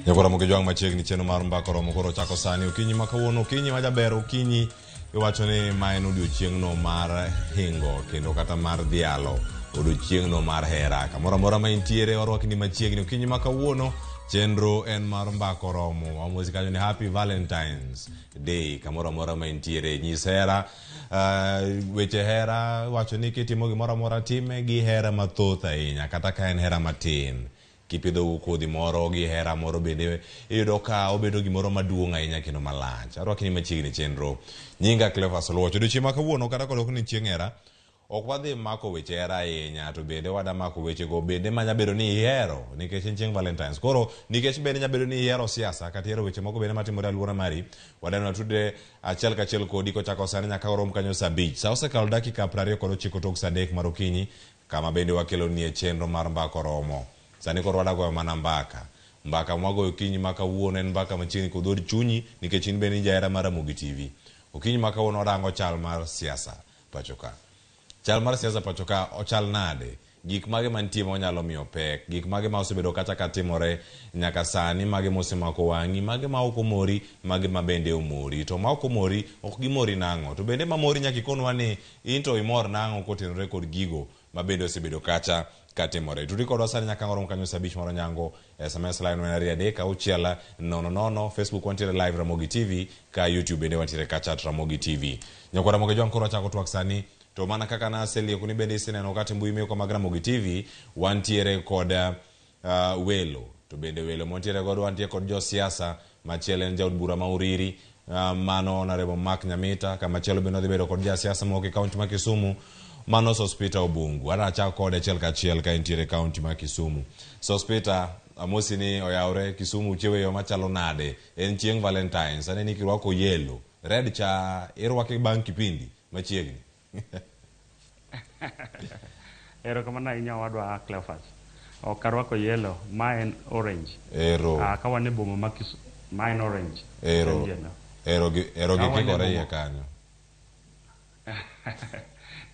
Nyakora Jwang' machiegni chenro mar mbaka oromo koro chako sani okinyi ma kawuono okinyi ma jaber okinyi iwacho ni ma en odiochieng'no mar hingo kendo kata mar dhialo odiochieng'no mar hera kamoro amora ma intiere warwakni machiegni okinyi ma kawuono chenro en mar mbaka oromo wamosi kanyo ni happy valentines day kamoro amora ma intiere nyis hera weche hera wacho ni kitimo gimoro amora time gi hera mathoth ahinya kata ka en hera matin kipidho kodhi moro gi hera moro bende iyudo ka obedo gimoro maduong' ahinya kendo malach. Arwaki ni machiegni chenro. Nyinga Cleophas Oluoch. Odiochieng' ma kawuono kata kodok ni chieng' hera, ok wadhi mako weche hera ahinya to bende wada mako wechego bende manya bedo ni ihero nikech en chieng' Valentines. Koro nikech bende nya bedo ni ihero siasa kata ihero weche moko bende matimore e alwora mari, wadeno watudre achiel kachiel kodi kochako sani nyaka orom kanyo saa abich. Sa osekalo dakika 29 tok saa adek mar okinyi kama bende wakelonie chenro mar mbaka oromo. Sani koro wada goyo mana mbaka. Mbaka mwagoyo okinyi ma kawuono en mbaka machiegni kod dhood chunyi nikech in bende in jahera mar Ramogi TV. Okinyi ma kawuono warango chal mar siasa pacho ka. Chal mar siasa pacho ka ochal nade? Gik mage mantie ma onyalo miyo pek? Gik mage ma osebedo kacha ka timore nyaka sani? Mage mosemako wang'i? Mage ma ok omori? Mage ma bende omori? To ma ok omori, ok gimori nang'o? To bende mamori nyaka ikonwa ni in to imor nang'o kotenore kod gigo ma bende osebedo kacha katimore. Tudi kodwa sani nyaka orom kanyo saa abich mar onyango. SMS line en 2 3 6 0 0. Facebook wantiere live Ramogi TV, ka YouTube bende wantiere kacha at Ramogi TV. Nyakwar Ramogi Jwang' koro wachako twak sani. To mana kaka naselieko ni bende iseneno kata e mbui mekwa mag Ramogi TV, wantiere kod welo. To bende welo mwantiere godo wantie kod josiasa, machielo en jaod bura ma Uriri, mano Honorable Mark Nyamita, kamachielo bende odhi bedo kod jasiasa mawuok e kaunti ma Kisumu, mano Sospeter Obungu. Adwa achak kode achiel kachiel ka entiere e kaunti ma Kisumu. Sospeter, amosi ni oyawre Kisumu chiewo e yo machalo nade? En chieng' Valentines, aneni kirwako yellow, red cha irwake bang' kipindi machiegni. Erokamano ahinya owadwa Cleophas. Ok arwako yellow, ma en orange. Ero. Ah, ka wan e boma ma Kisumu, ma en orange. Ero. En yellow. Ero gi ero Ka wan e gikikore iye boma kanyo.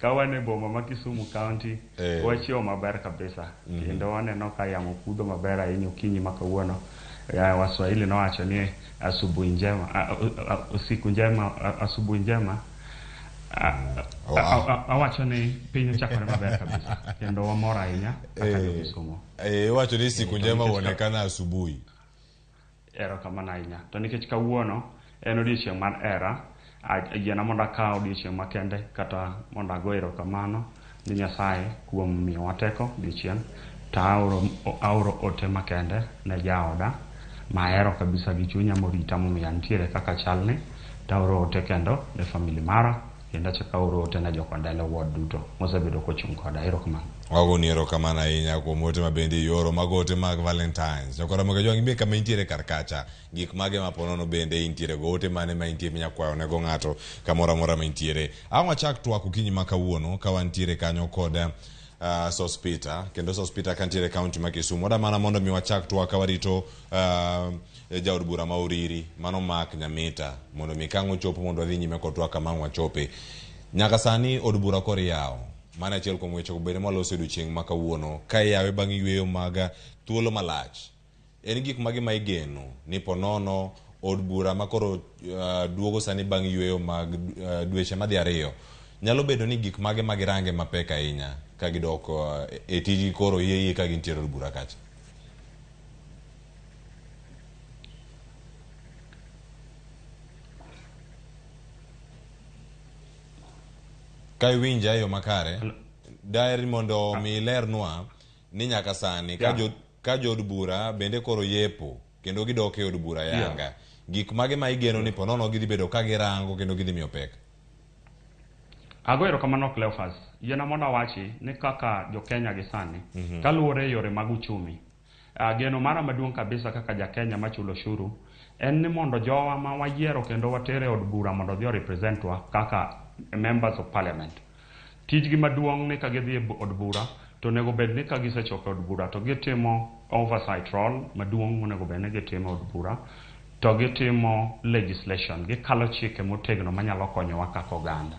ka wan e boma ma Kisumu County, Eh. wachiewo maber kabisa. Kendo waneno ka yamo kudho maber ahinya okinyi ma kawuono. Ya, Waswahili nowacho ni asubuhi njema, usiku njema, asubuhi njema. Wow. Awacho ni piny ochakore maber kabisa. Kendo wamor ahinya kaka jo Kisumu. Eh, iwacho ni siku To njema nikech ka- huonekana asubuhi. Erokamano ahinya. To nikech kawuono en odiochieng' mar hera, yiena mondo akaw odiochieng' makende kata mondo ago erokamano ni Nyasaye kuom miyowa teko odiochieng' to aoro ote makende ne jaoda mahero kabisa gi chunya morita momiyo antiere kaka chalni to aoro ote kendo ne family mara kendo achako aoro ote ne jokondele ward duto mosebedo kochung' koda. Erokamano. Wagoni erokamano ahinya kuom ote ma bende ioro mago ote mag Valentines. Nyakwar Ramogi Ajwang' ibe kama intiere kar kacha, gik mage ma ponono bende intiere go, ote mane ma intie minya kwayo nego ng'ato kamoro amora ma intiere. Ang' wachak twak okinyi ma kawuono ka wantiere kanyo kod Sospeter, kendo Sospeter kantiere e kaunti ma Kisumu. Wada mana mondo mi wachak twak ka warito jaod bura ma Uriri, mano Mark Nyamita, mondo mi kang' ochopo mondo wadhi nyime kod twak kama ang' wachope. Nyaka sani od bura koro iyawo. Mano achiel kuom wechego bende mwaloso e odiochieng' ma kawuono. Ka iyawe bang' yueyo mag thuolo malach, en gik mage ma igeno ni ponono od bura ma koro duogo sani bang' yueyo mag dweche madhi ariyo, nyalo bedo ni gik mage ma girange mapek ahinya ka gidok e tijgi koro hie hie ka gintiere od bura kacha? Ka iwinja e yo makare, daher ni mondo mi ilernwa ni nyaka sani ka jo ka jood bura bende koro yepo kendo gidok e od bura yanga, gik mage ma igeno ni ponono gidhi bedo ka girango kendo gidhi miyo pek? Ago erokamano Cleophas. Yiena mondo awachi ni kaka jo Kenya gi sani, kaluwore e yore mag uchumi, geno mara maduong' kabisa kaka ja Kenya machulo ushuru en ni mondo jowa ma wayiero kendo watere e od bura mondo odhi o represent wa kaka members of parliament. Tijgi maduong' ni ka gidhi e od bura to onego bed ni ka gisechopo e od bura to gitimo oversight role maduong' monego bed ni gitimo e od bura to gitimo legislation, gikalo chike motegno manyalo konyowa kaka oganda.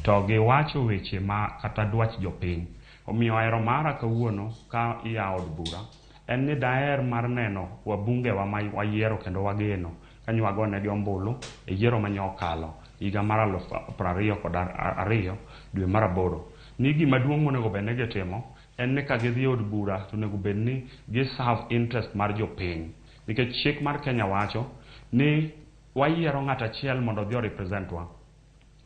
To giwacho weche ma kata dwach jopiny. Omiyo hero mara kawuono ka iyawo od bura en ni daher mar neno wabungewa ma wayiero kendo wageno ka wagonegi ombulu e yiero mane okalo higa mar 2022 dwe mar 8 ni gima duong' monego bed ni gitimo en ni ka gidhi e od bura to onego bed ni gi serve interest mar jopiny, nikech chik mar Kenya wacho ni wayiero ng'at achiel mondo odhi o represent wa.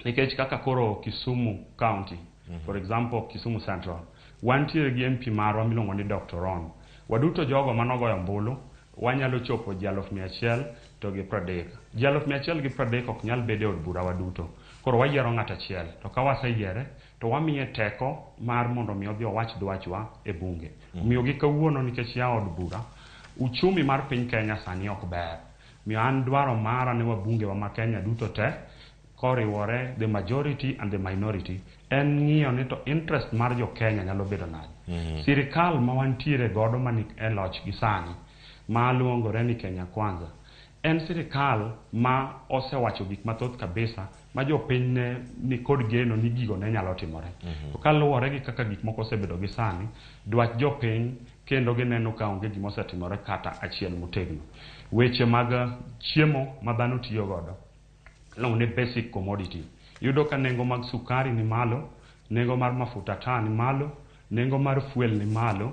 Nikech kaka koro Kisumu County, for example Kisumu Central, wantiere gi MP marwa miluongo ni Dr. Ron. Waduto jogo manogoyo ombulu wanyalo chopo ji 130,000. Ji 130,000 ok nyal bedo e od bura waduto. Koro wayiero ng'at achiel, to ka waseyiere to wamiye teko mar mondo mi odhi owach dwachwa e bunge. Omiyo gi kawuono, nikech yawo od bura, uchumi mar piny Kenya sani ok ber. Omiyo an dwaro mara ne wabungewa ma Kenya duto te koriwore, the majority and the minority, en ng'iyo ni to interest mar jo Kenya nyalo bedo nade. Sirikal ma wantiere godo mani e loch gi sani ma luongore ni Kenya Kwanza en sirikal ma osewacho gik mathoth kabisa ma jopiny ne ni kod geno ni gigo ne nyalo timore. To kaluwore gi kaka gik moko osebedo gi sani, dwach jopiny kendo gineno ka onge gima osetimore kata achiel motegno. Weche mag chiemo ma dhano tiyo godo iluongo ni basic commodity. Iyudo ka nengo mag sukari ni malo, nengo mar mafuta taa ni malo, nengo mar fuel ni malo,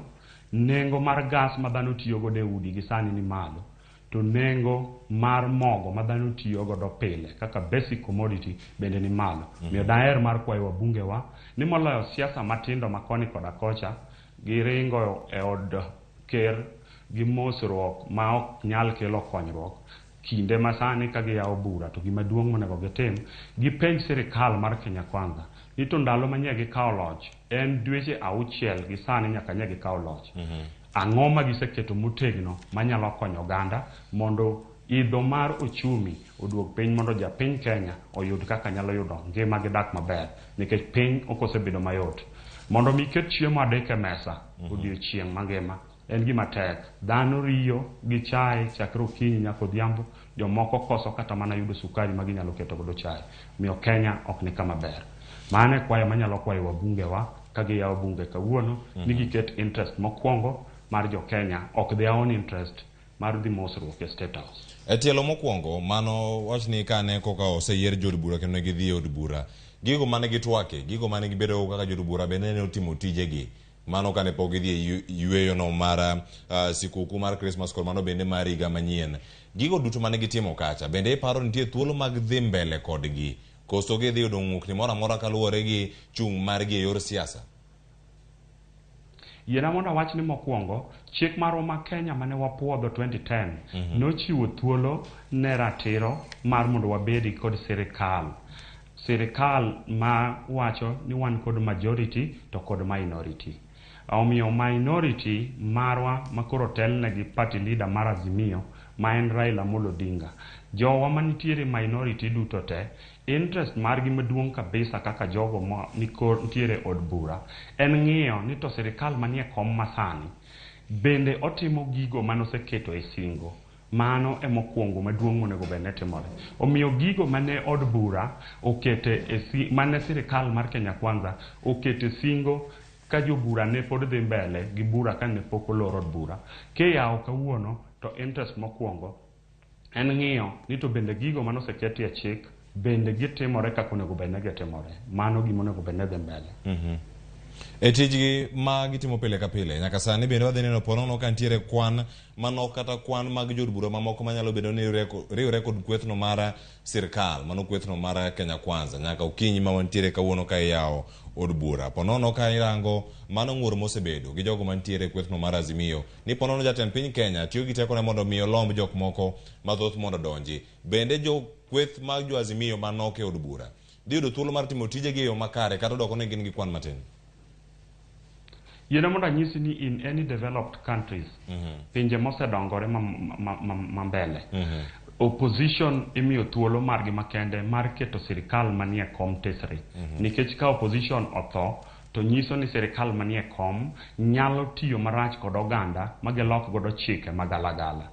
nengo mar gas ma dhano tiyo godo e udi gi sani ni malo, to nengo mar mogo ma dhano tiyo godo pile kaka basic commodity bende ni malo. Omiyo daher mar kwayo wabungewa ni moloyo siasa matindo ma koni koda kocha giringo e od ker gi mosruok ma ok nyal kelo konyruok kinde ma sani ka giyawo bura, to gima duong' monego gitim, gipenj sirikal mar Kenya Kwanza ni to ndalo ma nye gikawo loch, en dweche 6 gi sani nyaka nye gikaw loch, ang'o ma giseketo motegno manyalo konyo oganda mondo idho mar uchumi oduog piny, mondo japiny Kenya oyud kaka nyalo yudo ngima gi dak maber, nikech piny ok osebedo mayot. Mondo mi iket chiemo adek e mesa odiochieng' mangima en gima tek. Dhano riyo gi chae chakre okinyi nyaka odhiambo, jomoko koso kata mana yudo sukari ma ginyalo keto godo chae. Omiyo Kenya ok ni kama ber. Mano e kwayo manyalo kwayo wabungewa ka giyawo bunge kawuono ni giket interest mokwongo mar jo Kenya, ok their own interest mar dhi mosruok e State House. E tielo mokwongo mano wach ni kane koka oseyier jood bura kendo ne gidhi e od bura, gigo mane gitwake, gigo mane gibedo kaka jood bura bende ne otimo tijegi mano kane pok gidhi e yweyo no mar sikuku mar Christmas kod mano bende mar higa manyien. Gigo duto mane gitimo kacha, bende iparo nitie thuolo mag dhi mbele kodgi, koso gidhi yudo ng'ukni moro amora kaluwore gi chung' margi e yor siasa? Yiena mondo awach ni mokwongo, chik marwa ma Kenya mane wapuodho 2010 nochiwo thuolo ne ratiro mar mondo wabedi kod sirikal. Sirikal ma wacho ni wan kod majority to kod minority. Omiyo minority marwa ma koro telne gi party leader mar Azimio ma en Raila Amolo Odinga. Jowa manitiere minority duto te, interest margi maduong' kabisa kaka jogo ma nitiere od bura en ng'iyo ni to sirikal manie kom masani bende otimo gigo manoseketo e singo. Mano emokwongo maduong' monego bed ni timore. Omiyo gigo mane od bura okete e si, mane sirikal mar Kenya Kwanza okete singo ka jobura ne pod dhi mbele gi bura kane pok olor od bura. Kiyawo kawuono to interest mokwongo en ng'iyo ni to bende gigo manoseketi e chik bende gitimore kaka onego bed ni gitimore. Mano gima onego bed ni dhi mbele. E tijgi ma gitimo pile ka pile nyaka sani bende wadhi neno ponono ka nitiere kwan manok kata kwan mag jood bura mamoko manyalo bedo ni riwre kod kwethno mar sirkal, mano kwethno mar Kenya Kwanza, nyaka okinyi ma wantiere kawuono ka iyawo od bura. Ponono ka irango mano ng'ur mosebedo gi jogo mantiere e kwethno mar Azimio ni ponono jatend piny Kenya tiyo gi tekone mondo mi olomb jok moko mathoth mondo odonji. Bende jo kweth mag jo Azimio manok e od bura dhi yudo thuolo mar timo tijegi e yo makare kata odoko ni gin gi kwan matin? Yiena mondo anyisi ni in any developed countries, pinje mosedongore ma mbele, opposition imiyo thuolo margi makende mar keto sirikal manie kom tesre. Nikech ka opposition otho, to nyiso ni sirikal manie kom nyalo tiyo marach kod oganda ma gilok godo chike magalagala.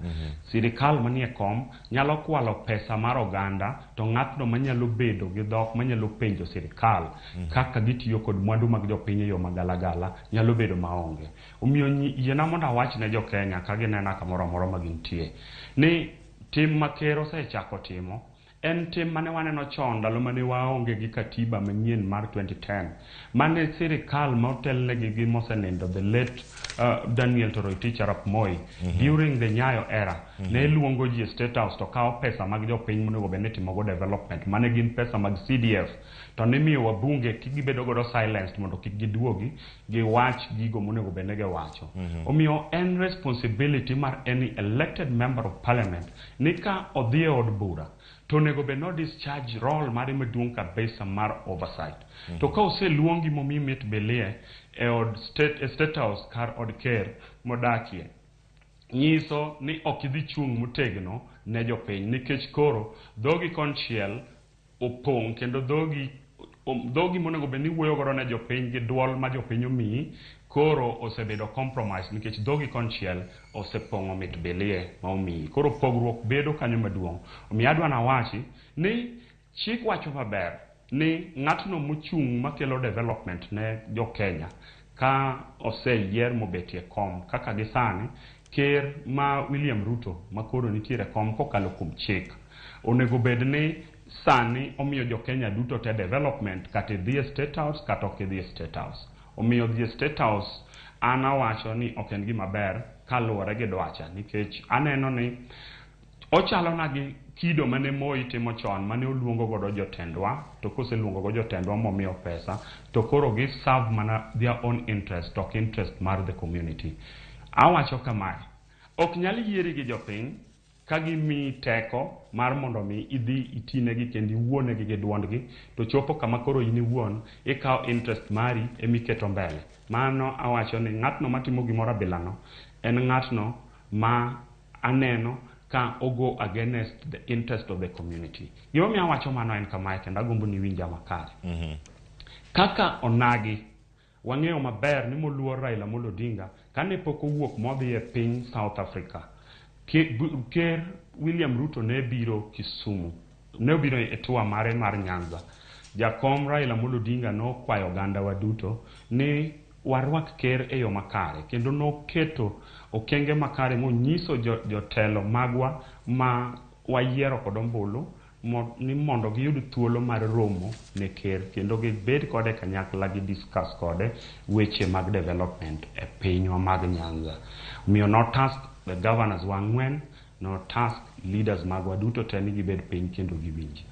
Sirikal manie kom nyalo kwalo pesa mar oganda to ng'atno manyalo bedo gi dhok manyalo penjo sirikal kaka gitiyo kod mwandu mag jopiny e yo magalagala nyalo bedo maonge. Omiyo yiena mondo awach ne jo-Kenya ka ginena kamoro amora ma gintie ni tim ma ker osechako timo en tim mane waneno chon ndalo mane waonge gi katiba manyien mar 2010 mane sirikal ma otelnegi gi mosenindo the late Daniel Toroitich arap Moi during the Nyayo era ne luongo ji e State House to kawo pesa mag jopiny monego bed ni itimogo development mane gin pesa mag CDF to nimiyo wabunge kik gibedo godo silenced mondo kik giduogi giwach gigo monego bed ni giwacho. Omiyo en responsibility mar any elected member of parliament ni ka odhi e od bura to onego bed ni o discharge role mare maduong' kabisa mar oversight. To ka oseluongi momiyi mit bilie e od state, e State House kar od ker modakie, nyiso ni ok idhi chung' motegno ne jopiny nikech koro dhogi konchiel opong' kendo dhogi monego bed ni wuoyo godo ne jopiny gi duol ma jopiny omiyi koro osebedo compromise nikech dhogi konchiel osepong'o mit bilie ma omiyi. Koro pogruok bedo kanyo maduong'. Omiyo adwa nawachi ni chik wacho maber ni ng'atno mochung' makelo development ne jo-Kenya ka oseyier mobetie kom kaka gi sani ker ma William Ruto ma koro nitiere kom kokalo kuom chik onego bed ni sani omiyo jo-Kenya duto te development kata idhi e State House kata ok idhi e State House. Omiyo dhi e State House an awacho ni ok en gima ber kaluwore gi dwacha nikech aneno ni ochalo na gi kido mane Moi timo chon mane oluongo godo jotendwa to koseluongo go jotendwa momiyo pesa to koro gi serve mana their own interest to ok interest mar the community. Awacho kamae, ok nyal yieri gi jopiny ka gimiyi teko mar mondo mi idhi itinegi kendo iwuonegi gi duondgi to chopo kama koro in iwuon ikawo interest mari emiketo mbele. Mano awacho ni ng'atno matimo gimoro abilano en ng'atno ma aneno ka ogo against the interest of the community. Gimomiyo awacho mano en kamae kendo agombo ni iwinja makare. Kaka onagi wang'eyo maber ni moluor Raila Amolo Odinga kane pok owuok modhi e piny South Africa, ker William Ruto ne biro Kisumu, ne obiro e tour mare mar Nyanza. Jakom Raila Amolo Odinga nokwayo oganda wa duto ni warwak ker e yo makare kendo noketo okenge makare monyiso jotelo magwa ma wayiero kod ombulu ni mondo giyud thuolo mar romo ne ker kendo gibed kode kanyakla gi discuss kode weche mag development e pinywa mag Nyanza. Omiyo no task the governors wa ang'wen, no task leaders magwa duto te ni gibed piny kendo giwinji.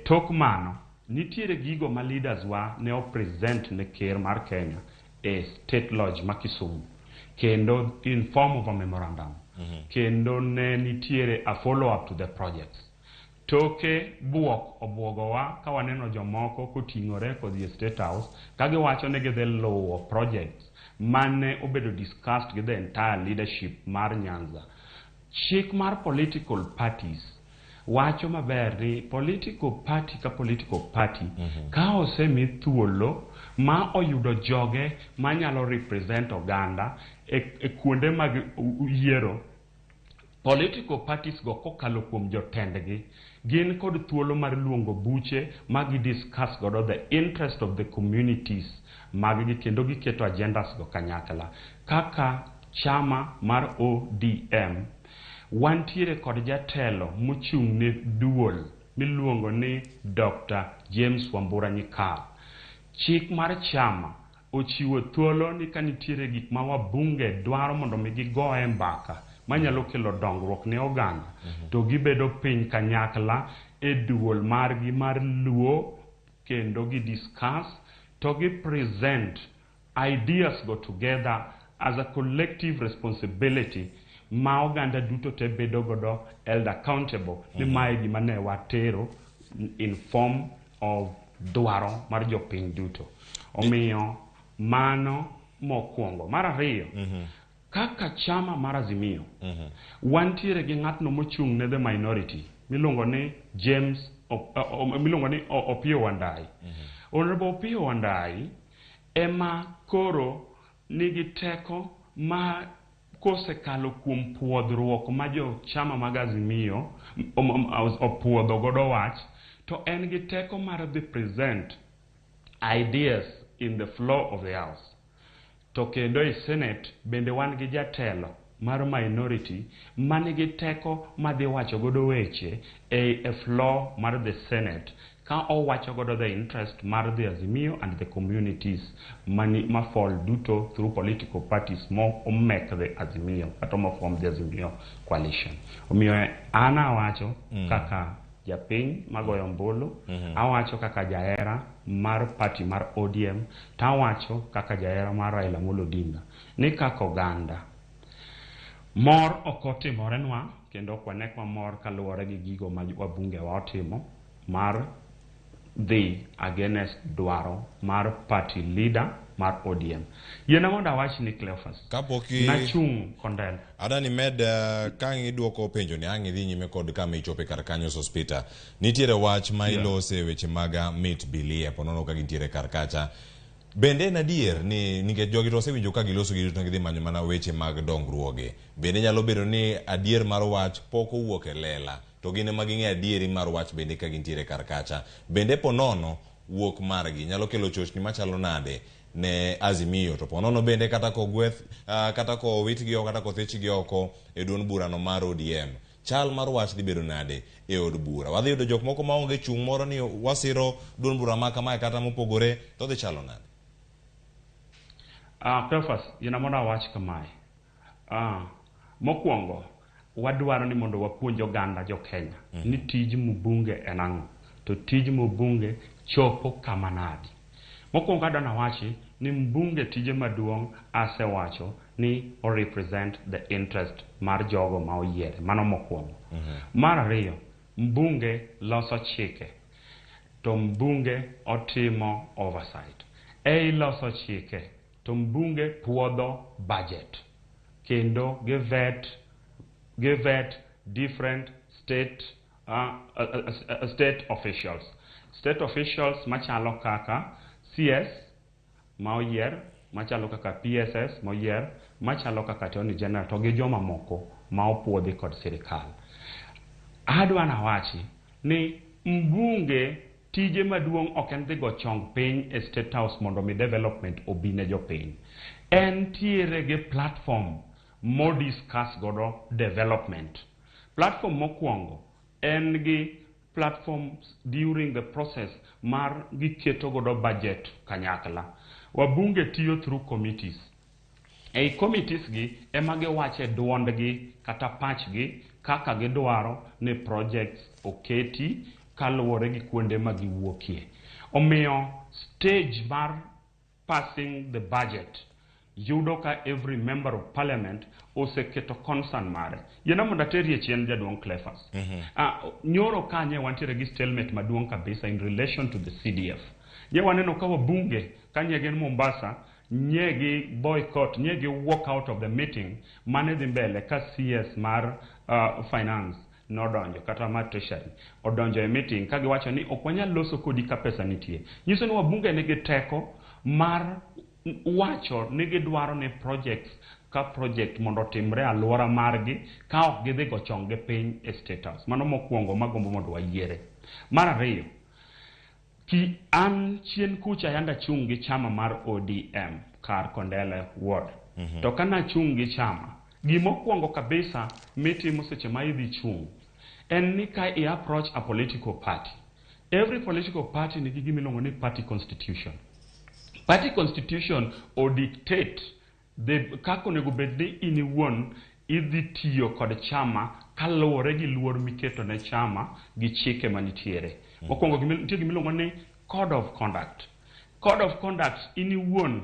Tok mano, nitiere gigo ma leaders wa ne o present ne ker mar Kenya e State Lodge ma Kisumu kendo in form of a memorandum. Kendo ne nitiere a follow up to the projects. Toke buok obuogowa ka waneno jomoko koting'ore kodhi e State House ka giwacho ni gidhi luwo projects mane obedo discussed gi the entire leadership mar Nyanza. Chik mar political parties wacho maber ni political party ka political party ka osemi thuolo ma oyudo joge manyalo represent oganda e kuonde mag yiero, political parties go kokalo kuom jotendgi gin kod thuolo mar luongo buche ma gi discuss godo the interest of the communities mag-gi kendo giketo agendas go kanyakla. Kaka chama mar ODM wantiere kod jatelo mochung' ne duol miluongo ni Dr. James Wambura Nyikal. Chik mar chama ochiwo thuolo ni ka nitiere gik ma wabunge dwaro mondo mi gigoye mbaka manyalo kelo dongruok ne oganda to gibedo piny kanyakla e duol margi mar Luo kendo gi discuss to gi present ideas go together as a collective responsibility ma oganda duto te bedo godo held accountable ni mae gima ne watero in form of dwaro mar jopiny duto. Omiyo mano mokwongo. Mar ariyo, kaka chama mar Azimio, wantiere gi ng'atno mochung' ne the minority miluongo ni James miluongo ni Opiyo Wandayi. Honorable Opiyo Wandayi ema koro nigi teko ma kosekalo kuom puodhruok ma jo chama mag Azimio opuodho godo wach, to en gi teko mar dhi present ideas in the floor of the house. To kendo e Senate bende wan gi jatelo mar minority manigi teko madhi wacho godo weche e floor mar the Senate, ka owacho godo the interest mar the Azimio and the communities mani ma fall duto through political parties mo make the Azimio kata mo form the Azimio coalition. Omiyo an awacho kaka japiny magoyo ombulu, awacho kaka jahera mar party mar ODM, to awacho kaka jahera mar Raila Amolo Odinga ni kaka oganda mor ok otimorenwa kendo ok wane kwa mor kaluwore gi gigo ma wabunge wa otimo mar dhi against dwaro mar party leader mar ODM. Yiena mondo awach ni Cleophas, Kapok nachung' Kondele. Adani med ka ang' idwoko penjo ni ang' idhi nyime kod kama ichope kar kanyo Sospita. Nitiere wach ma ilose e weche mag mit bilie ponono ka gintiere kar kacha. Bende en adier ni nikech jogi to osewinjo ka giloso giduto gidhi manyo mana weche mag dongruoge. Bende nyalo bedo ni adier mar wach pok owuok e lela to gin ema ging'e adieri mar wach bende ka gintiere kar kacha. Bende ponono wuok margi nyalo kelo chochni machalo nade ne Azimio, to ponono bende kata kogweth kata kowitgi oko kata kothichgi oko e duond burano mar ODM, chal mar wach dhi bedo nade e od bura? Wadhi yudo jok moko maonge chung' moro ni wasiro duond bura ma kamae kata mopogore, to dhi chalo nade? Cleophas, yiena mondo awach kamae. Mokwongo, wadwaro ni mondo wapuonj oganda jo Kenya ni tij mbunge en ang'o, to tij mbunge chopo kama nadi. Mokwongo adwa nawachi ni mbunge tije maduong' asewacho ni o represent the interest mar jogo ma oyiere. Mano mokwongo. Mar ariyo, mbunge loso chike to mbunge otimo oversight. Ei loso chike to mbunge puodho budget kendo givet different state officials. State officials machalo kaka CS ma oyier, machalo kaka PSS moyier, machalo kaka Attorney General to gi joma moko ma opuodhi kod sirikal. Adwa nawachi ni mbunge tije maduong' ok en dhi go chong piny e State House mondo mi development obi ne jopiny. Entiere gi platform mo discuss godo development. Platform mokwongo en gi platforms during the process mar giketo godo budget kanyakla. Wabunge tiyo through committees. Ei committees gi ema giwache duondgi kata pachgi kaka gidwaro ni projects oketi kaluwore gi kuonde ma giwuokie. Omiyo stage mar passing the budget yudo ka every member of parliament oseketo concern mare. Yiena mondo aterie chien, jaduong' Cleophas. Nyoro kanye wantiere gi stalemate maduong' kabisa in relation to the CDF. Nye waneno ka wabunge kanye gin Mombasa nye gi boycott, nye gi walk out of the meeting mane dhi mbele ka CS mar finance nodonjo kata mar treasury odonjo e meeting ka giwacho ni ok wanyal loso kodi ka pesa nitie. Nyiso ni wabunge nigi teko mar wacho ni gidwaro ni projects ka project mondo otimre e alwora margi ka ok gidhi go chong gi piny e State House. Mano mokwongo magombo mondo wayiere. Mar ariyo, ki an chien kucha yande achung' gi chama mar ODM kar Kondele Ward. To ka nachung' gi chama, gimokwongo kabisa mitimo seche ma idhi chung' en ni ka i approach a political party. Every political party nigi gima iluongo ni party constitution. Party constitution o dictate the kaka onego bed ni in iwuon idhi tiyo kod chama kaluwore gi luor miketo ne chama gi chike manitiere. Mokwongo nitie gima iluongo ni code of conduct. Code of conduct in iwuon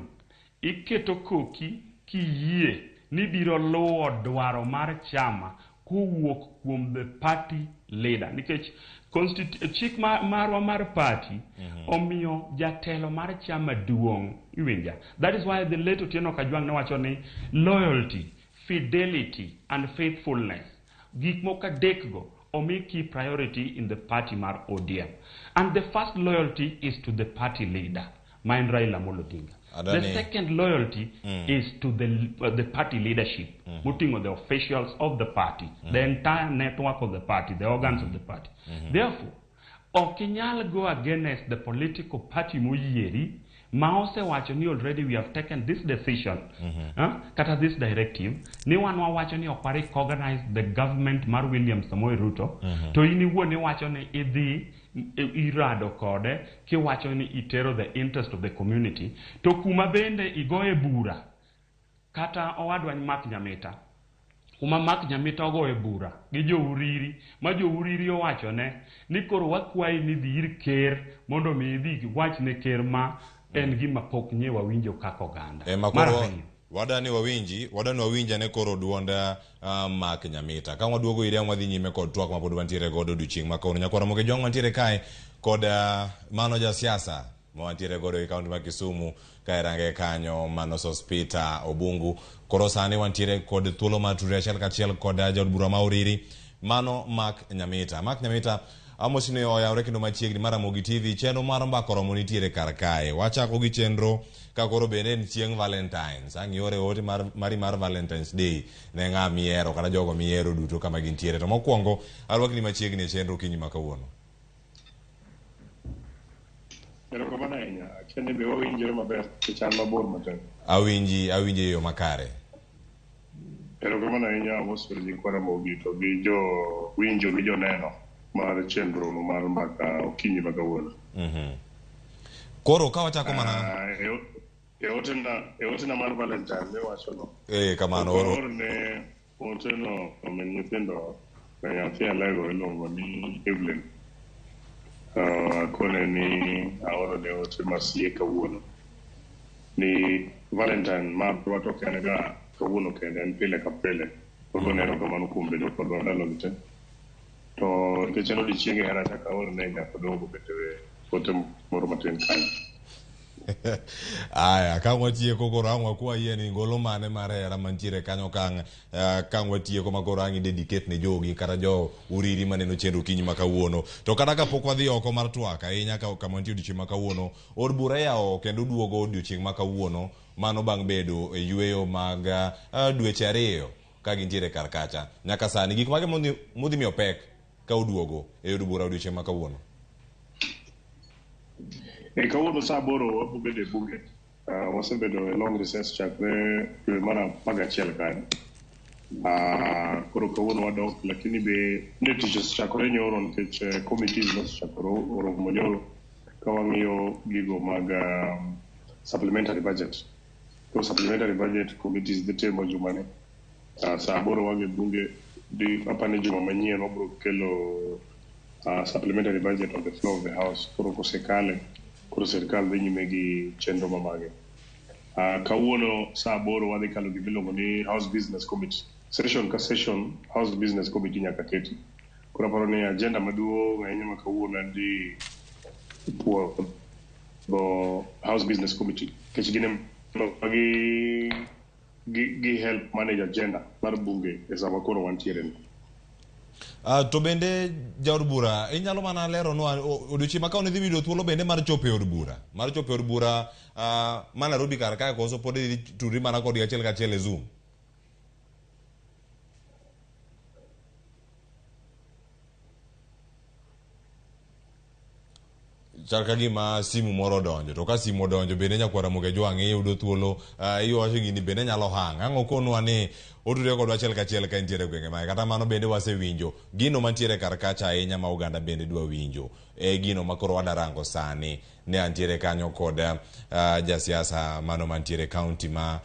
iketo koki kiyie ni biro luwo dwaro mar chama kowuok kuom the party leader, nikech chik marwa mar party omiyo jatelo mar chama duong', iwinja. That is why the late Otieno Kajwang' newacho ni loyalty, fidelity and faithfulness, gik moko adek go omi key priority in the party mar ODM, and the first loyalty is to the party leader. ma en Raila Amolo Odinga. The Adani- second loyalty is to the party leadership, moting'o the officials of the party, the entire network of the party, the organs of the party. Therefore, ok inyal go against the political party moyieri ma osewacho ni already we have taken this decision, kata this directive ni wan wawacho ni ok wa recognize the government mar William Samoei Ruto, to in iwuon iwacho ni idhi irado kode kiwacho ni itero the interest of the community, to kuma bende igoye bura kata owadwa Mark Nyamita, kuma Mark Nyamita ogoye bura gi jouriri ma jouriri owachone ni koro wakwayi ni dhi ir ker mondo mi idhi iwach ne ker, ma en gima pok nye wawinjo kaka oganda. Ema Mar koro ariyo, wadani wawinji ane koro duond Mark Nyamita. Ka waduogo ire, wadhi nyime kod twak mapod wantiere godo odiochieng' ma kawuono. Nyakwara Ramogi Jwang' wantiere kae kod mano jasiasa ma wantiere godo e kaunti ma Kisumu ka irange kanyo, mano Sospeter Obungu. Koro sani wantiere kod thuolo mar tudre achiel kachiel kod jaod bura ma Uriri, mano Mark Nyamita. Mark Nyamita, amosi ni oyawre kendo machiegni mar Ramogi TV. Chenro mar Mbaka Oromo nitiere kar kae. Wachako gi chenro ka koro bende en chieng' Valentines. Ang' iore ote mari mar Valentines Day ne ng'a mihero kata jogo mihero duto kama gintiere. To mokwongo arwakni machiegni e chenro okinyi ma kawuono. Erokamano ahinya. Akia ni be wawinjore maber nikech an mabor matin. Awinji, awinji e yo makare. Erokamano ahinya, amoso nyikwa Ramogi to gi jo winjo gi joneno mar chenro mar Mbaka Okinyi ma kawuono. Koro ka wachako mana Ah, e otena mar Valentine miwachono. Kamano oro. Aor ne oteno omin nyithindo e nyathi Alego iluongo ni Evelyn. Akone ni aoro ne ote masie kawuono. Ni Valentine marwa to ok en ga kawuono kende, en pile ka pile. Wagone erokamano kuom bedo kodwa ndalogi te. To nikech en odiochieng hera, chak aor ne Nyakodongo bende ote moro matin kanyo. Aya, ka watieko koro ang' wakwayie ni ngolo mane mar hera mantiere kanyo kang' kang' watieko ma koro ang' i dedicate ne jogi kata jo Uriri maneno chenro okinyi ma kawuono. To kata kapok wadhi oko mar twak ahinya ka kama wantie odiochieng' ma kawuono, od bura iyawo kendo duogo odiochieng' ma kawuono, mano bang' bedo e yweyo mag dweche 2 ka gintiere kar kacha. Nyaka sani gik mage modhi miyo pek ka oduogo e od bura odiochieng' ma kawuono? E kawuono saa 8 wabiro bedo e bunge. Wasebedo e long recess chakre dwe mar 11 kanyo. Koro kawuono wadok, lakini be ne tich osechakore nyoro nikech committees nosechakore oromo nyoro ka wang'iyo gigo mag supplementary budget. Koro supplementary budget committees dhi timo jumani. Saa 8 wadhi e bunge di apani juma manyien wabiro kelo supplementary budget on the floor of the house. Koro kosekale, koro sirikal dhi nyime gi chenro mamage. Kawuono saa 8 wadhi kalo gima iluongo ni House Business Committee. Session ka session, House Business Committee nyaka keti. Koro aparo ni agenda maduong' ahinya ma kawuono en dhi puodho House Business Committee. Nikech gin ema gi help manage agenda mar bunge e sama koro wantiere ni. To bende jaod bura inyalo mana leronwa odiochieng' ma kawuono idhi yudo thuolo bende mar chopo e od bura ma Nairobi kar kae, koso pod idhi tudri mana kodgi achiel kachiel e Zoom? Chal ka gima simu moro odonjo, to ka simu odonjo bende nyakwar Ramogi Ajwang' iyudo thuolo iwacho gini bende nyalo hang' ang' okonwa ni otudre kodwa achiel kachiel ka entiere e gwenge mage. Kata mano bende wasewinjo gino mantiere kar kacha ahinya ma oganda bende dwa winjo e gino ma koro wada rango sani. Ne antiere kanyo kod jasiasa mano mantiere kaunti ma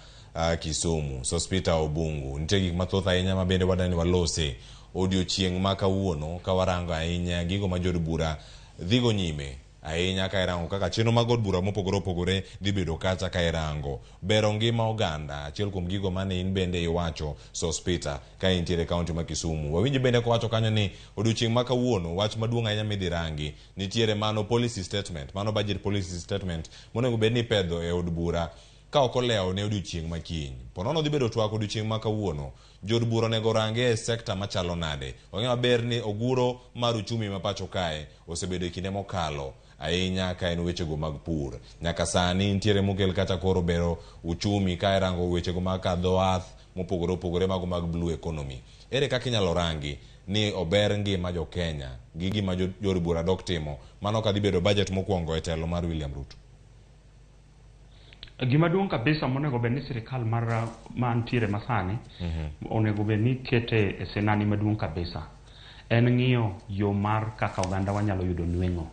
Kisumu, Sospeter Obungu. Nitie gik mathoth ahinya ma bende wadani walose odiochieng' ma kawuono ka warango ahinya gigo ma jood bura dhigo nyime ahinya, ka irango kaka chenro mag od bura mopogore opogore dhi bedo kacha, ka irango bero ngima oganda. Achiel kuom gigo mane in bende iwacho, Sospeter, ka intiere kaunti ma Kisumu, wawinji bende kowacho kanyo ni odiochieng' ma kawuono wach maduong' ahinya midhi rangi nitiere mano policy statement, mano budget policy statement monego bed ni ipedho e od bura ka ok olewo ne odiochieng' ma kiny. Ponono dhi bedo twak odiochieng' ma kawuono, jood bura onego orange e sekta machalo nade? Wang'eyo maber ni oguro mar uchumi ma pacho kae osebedo e kinde mokalo. Ahinya ka en wechego mag pur. Nyaka sani nitiere mokel kacha koro bero uchumi ka irango wechego mag kadho wath mopogore opogore mago mag blue economy. Ere kaka inyalo rangi ni ober ngima jo Kenya gi gima jood bura dok timo mano ka dhi bedo budget mokwongo e telo mar William Ruto? Gima duong' kabisa monego bed ni sirikal mar mantiere masani onego bed ni kete e sinani maduong' kabisa en ng'iyo yo mar kaka oganda wanyalo yudo nweng'o,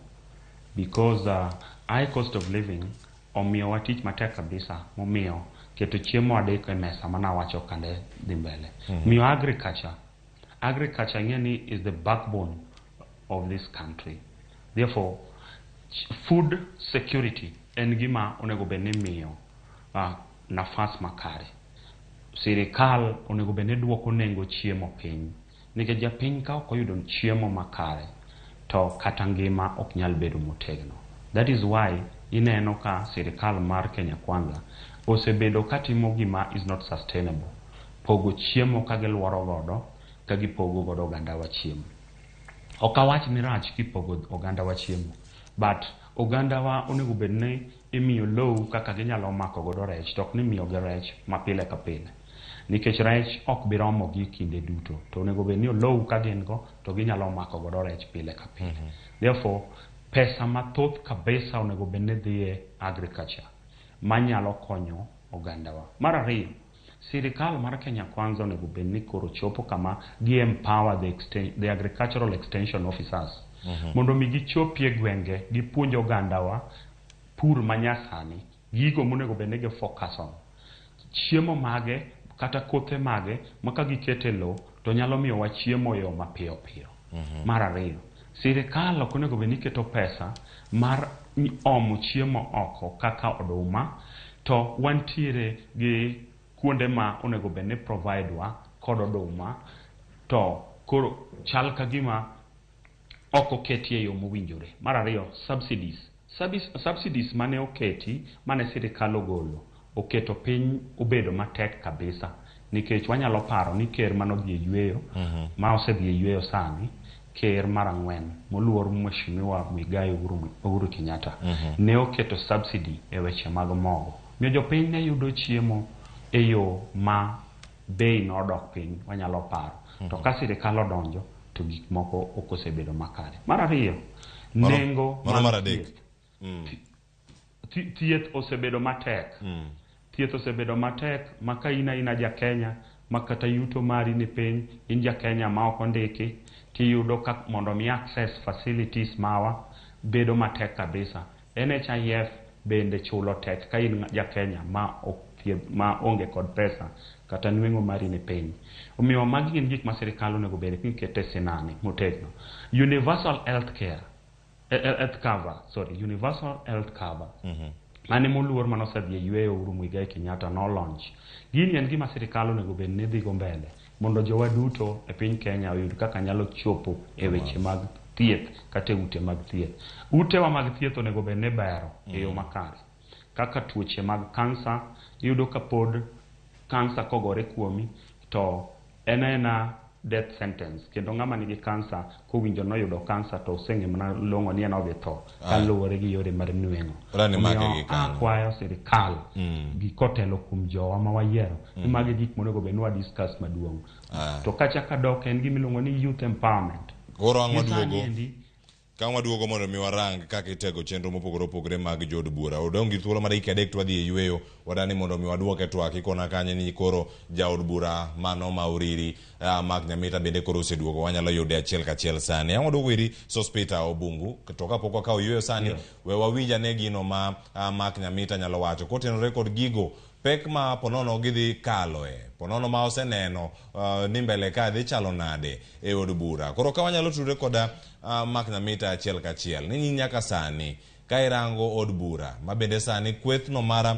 because high cost of living omiyowa tich matek kabisa, momiyo keto chiemo adek e mesa manawacho kande dhi mbele. Miyo agriculture ing'e ni is the backbone of this country. Therefore, food security en gima onego bed ni miyo nafas makare. Sirikal onego bed ni duoko nengo chiemo piny, nikech japiny ka ok oyudo chiemo makare to kata ngima ok nyal bedo motegno. That is why ineno ka sirikal mar Kenya Kwanza osebedo katimo gima is not sustainable, pogo chiemo ka giluoro godo, ka gipogo godo oganda wa chiemo. Ok awach ni rach kipogo oganda wa chiemo, but oganda wa onego bed ni imiyo low kaka ginyalo mako godo rech, to ok ni imiyo gi rech ma pile ka pile, nikech rech ok bi romo gi kinde duto, to onego bed ni olou ka gin go to ginyalo mako godo rech pile ka pile. Therefore, pesa mathoth kabisa onego bed ni dhi e agriculture manyalo konyo ogandawa. Mar ariyo, sirikal mar Kenya Kwanza onego bed ni koro chopo kama gi empower the agricultural extension officers mondo mi gichopie gwenge, gipuonj ogandawa pur manyasani, gigo monego bed ni gi focus on, chiemo mage kata kothe mage ma ka giketo e lowo to nyalo miyowa chiemo e yo mapiyo piyo. Mar ariyo, sirikal ok onego bed ni keto pesa mar omo chiemo oko kaka oduma, to wantiere gi kuonde ma onego bed ni provide wa kod oduma, to koro chal ka gima ok oketi e yo mowinjore. Mar ariyo, subsidies. Subsidies mane oketi, mane sirikal ogolo, oketo piny obedo matek kabisa, nikech wanyalo paro ni ker manodhi e yweyo, ma osedhi e yweyo sani, ker mar ang'wen moluor Mheshimiwa Muigai Uhuru Kenyatta, ne oketo subsidy e weche mag mogo, miyo jopiny ne yudo chiemo e yo ma bei nodok piny. Wanyalo paro to ka sirikal odonjo to gik moko ok osebedo makare. Mar ariyo, nengo mano mag mar adek. thieth. Thieth osebedo matek. Thieth osebedo matek ma ka in aina ja Kenya ma kata yuto mari ni piny, in ja Kenya ma ok ondiki, tiyudo ka mondo mi access facilities mawa bedo matek kabisa. NHIF bende chulo tek ka in ja Kenya ma ok thiedh, ma onge kod pesa kata nweng'o mari ni piny. Omiyo magi gin gik ma sirikal onego bed ni keto e sinani motegno. Universal health care, health cover, sorry, universal health cover mane moluor mane osedhi e yweyo Uhuru Muigai Kenyatta no launch. Gini en gima sirikal onego bed ni dhigo mbele mondo jowa duto e piny Kenya oyud kaka nyalo chopo e weche mag thieth kata e ute mag thieth. Utewa mag thieth onego bed ni bero e yo makare. Kaka tuoche mag kansa, iyudo ka pod kansa kogore kuomi to en aena death sentence, kendo ng'ama nigi kansa kowinjo noyudo kansa to oseng'e mana long'o ni en odhi tho kaluwore gi yore mar nweng'o. Rani make Omiyo gi kanyo. Akwayo sirikal gi kotelo kuom jowa ma wayiero ni magi gik monego bed ni wa discuss maduong'. To kachak adok en gima iluongo ni youth empowerment. Koro ang' Gi sani waduogo endi, ka waduogo mondo mi warang kaka itego chenro mopogore opogore mag jood bura. Odong' gi thuolo mar dakika 3 to wadhi e yweyo. Wadani mondo mi waduoke twak ikona kanyo ni koro jaod bura mano ma Uriri, Mark Nyamita bende koro oseduogo, wanyalo yude achiel kachiel sani. Ang' waduogo iri Sospeter Obungu, to kapok wakawo yweyo sani, we wawinj ane gino ma Mark Nyamita nyalo wacho kotenore kod gigo pek ma ponono gidhi kaloe, ponono ma oseneno ni mbele ka dhi chalo nade e od bura. Koro ka wanyalo tudre koda Mark Nyamita achiel kachiel ni nyaka sani ka irango od bura ma bende sani kwethno mar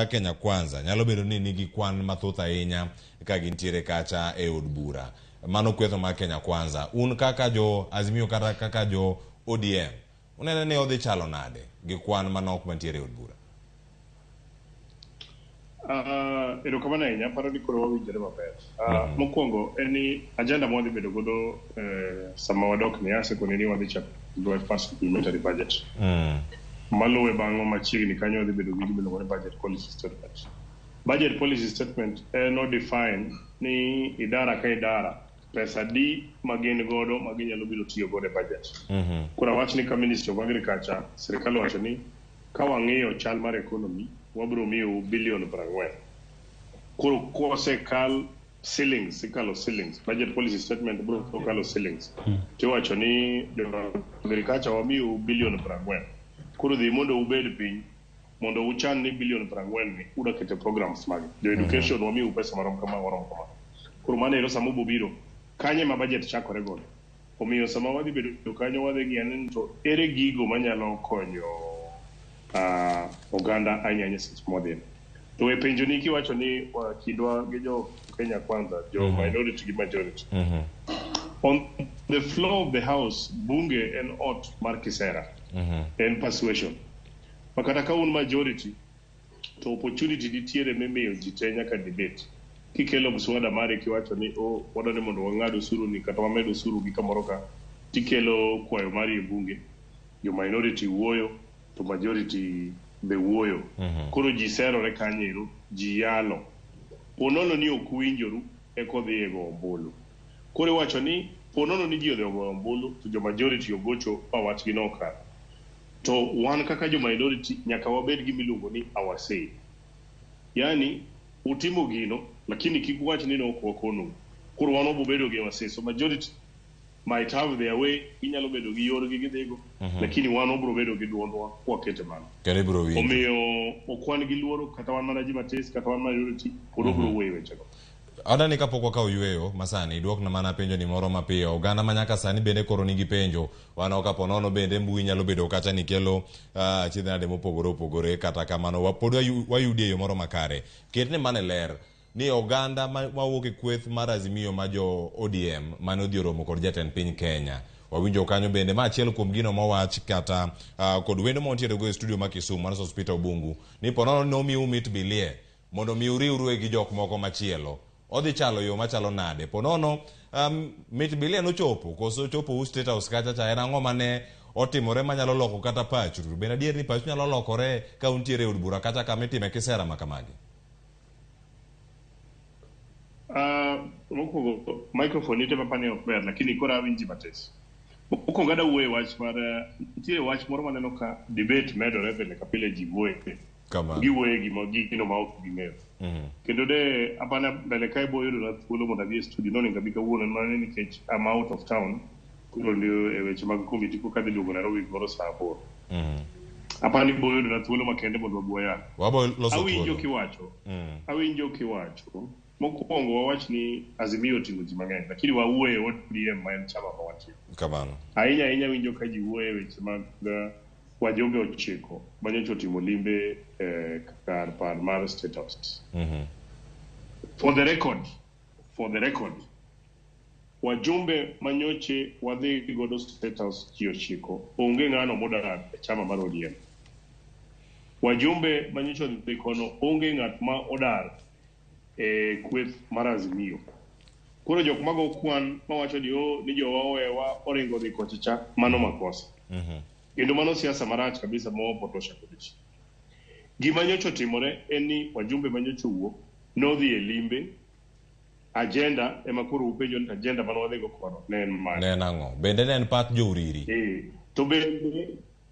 Kenya Kwanza nyalo bedo ni nigi kwan mathoth ahinya ka gintiere kacha e od bura, mano kwethno mar Kenya Kwanza, un kaka jo Azimio kata kaka jo ODM uneno ni odhi chalo nade gi kwan manok mantiere e od bura? Erokamano ahinya, aparo ni koro wawinjore maber. Mokwongo en ni agenda ma wadhi bedo godo sama wadok ni asekoni ni wadhi chako gi first supplementary budget. Maluwe bang'o machiegni kanyo wadhi bedo gi gima iluongo ni budget policy statement. Budget policy statement en o define ni idara ka idara pesa di ma gin godo ma ginyalo biro tiyo godo e budget. Koro awach ni ka Ministry of Agriculture, sirikal owacho ni ka wang'iyo chal mar economy, wabiro miyou bilion 40. Koro kosekal ceilings, ikalo ceilings, budget policy statement biro kalo ceilings. Tiwacho ni jo agriculture wamiyou bilion 40. Koro dhi mondo ubed piny mondo uchan ni bilion 40 ni udwa keto programs mage. Jo education wamiyou pesa marom kama marom kama. Koro mano ero sama ubiro kanye ma budget chakore godo. Omiyo sama wadhi bedo kanyo wadhi ng'iyo ni to ere gigo manyalo konyo oganda ahinya ahinya seche mwadhi. To e penjo ni kiwacho ni kindwa gi jo Kenya Kwanza, jo minority gi majority. On the floor of the house, bunge en ot mar kisera. En persuasion. Ma kata ka un majority, to opportunity nitiere mimiyo ji te nyaka debate. Kikelo mswada mari kiwacho ni oh, wadwa ni mondo wang'ad osuru ni kata wamed osuru gi kamoro ka, tikelo kwayo mari e bunge, jo minority wuoyo, to majority be wuoyo. Koro ji serore kanyo ero, ji yalo. Ponono ni ok uwinjoru, eka odhi e go ombulu. Koro iwacho ni ponono ni ji odhi ogoyo ombulu, to jo majority ogocho ma wachgi nokalo. To wan kaka jo minority nyaka wabed gi miluongo ni our say. Yani utimo gino, lakini kik wach ni nok wakonu. Koro wan wabo bedo gi our say. So majority might have their way, ginyalo bedo gi yorgi gidhigo, lakini wan wabro bedo gi duondwa kwakete mano. Kendo ibiro winjo. Omiyo ok wan gi luoro kata wan mana ji matis kata wan minority pod wabro wuoyo e wechego. Adani kapok wakawo yueyo masani, duokna mana penjo ni moro mapiyo. Oganda ma nyaka sani bende koro nigi penjo. Waneno ka ponono bende mbui nyalo bedo kacha ni kelo achiedh nade mopogore opogore. Kata kamano pod wayudi e yo moro makare. Ketne mana e ler ni oganda mawuok e kweth mar Azimio ma jo ODM mane odhi oromo kod jatend piny Kenya. Wawinjo kanyo bende ma achiel kuom gino mowach kata kod wendo ma wantiere go e studio ma Kisumu mar Sospeter Obungu ni ponono nomiu mit bilie mondo mi uriwru gi jok moko machielo. Odhi chalo yo machalo nade? Ponono mit bilie nochopo koso chopo u State House kacha cha en ang'o mane otimore manyalo loko kata pachu? Bende adier ni pachu nyalo lokore ka untiere e od bura kacha kama itime kisera ma kamagi? Mokwongo microphone nitie mapani ok ber lakini koro awinji matis. Mokwongo adwa wuoyo e wach mar nitiere wach moro maneno ka debate medore pile ka pile ji wuoye. Kamano. Giwuoye gima gino ma ok ging'eyo. Kendo de apana mbele kae bo yudo na thuolo mondo adhi e studio nonego abi kawuono en mana ni nikech I'm out of town. Koro ndio e weche mag committee koka adhi duogo Nairobi gimoro saa 8. Apani bo yudo na thuolo makende mondo wabuo yalo. Wabo loso Awinjo thuolo. kiwacho. Awinjo kiwacho. Mokwongo wawach ni Azimio oting'o ji mang'eny, lakini wawuoye ODM ma en chama ma wantie. Kamano. Ahinya ahinya awinjo ka ji wuoyo e weche mag wajumbe 9 manyocha otimo limbe kar par mar State House. For the record, wajumbe manyoche wadhi godo State House ji 9 onge ng'ano modar e chama mar ODM. Wajumbe manyocha odhi kono onge ng'at ma odar e kweth mar Azimio. Koro jok mago kwan mawacho ni oh, ni jowa owewa oringo dhi kocha cha, mano makosa. Kendo mano siasa marach kabisa ma wapotosha kod ji. Gima nyocha otimore en ni wajumbe manyocha owuok nodhi e limbe, agenda ema koro upenjo ni agenda mane wadhigo kono ne en mane. Ne en ang'o? Bende ne en pat jouriri? To bende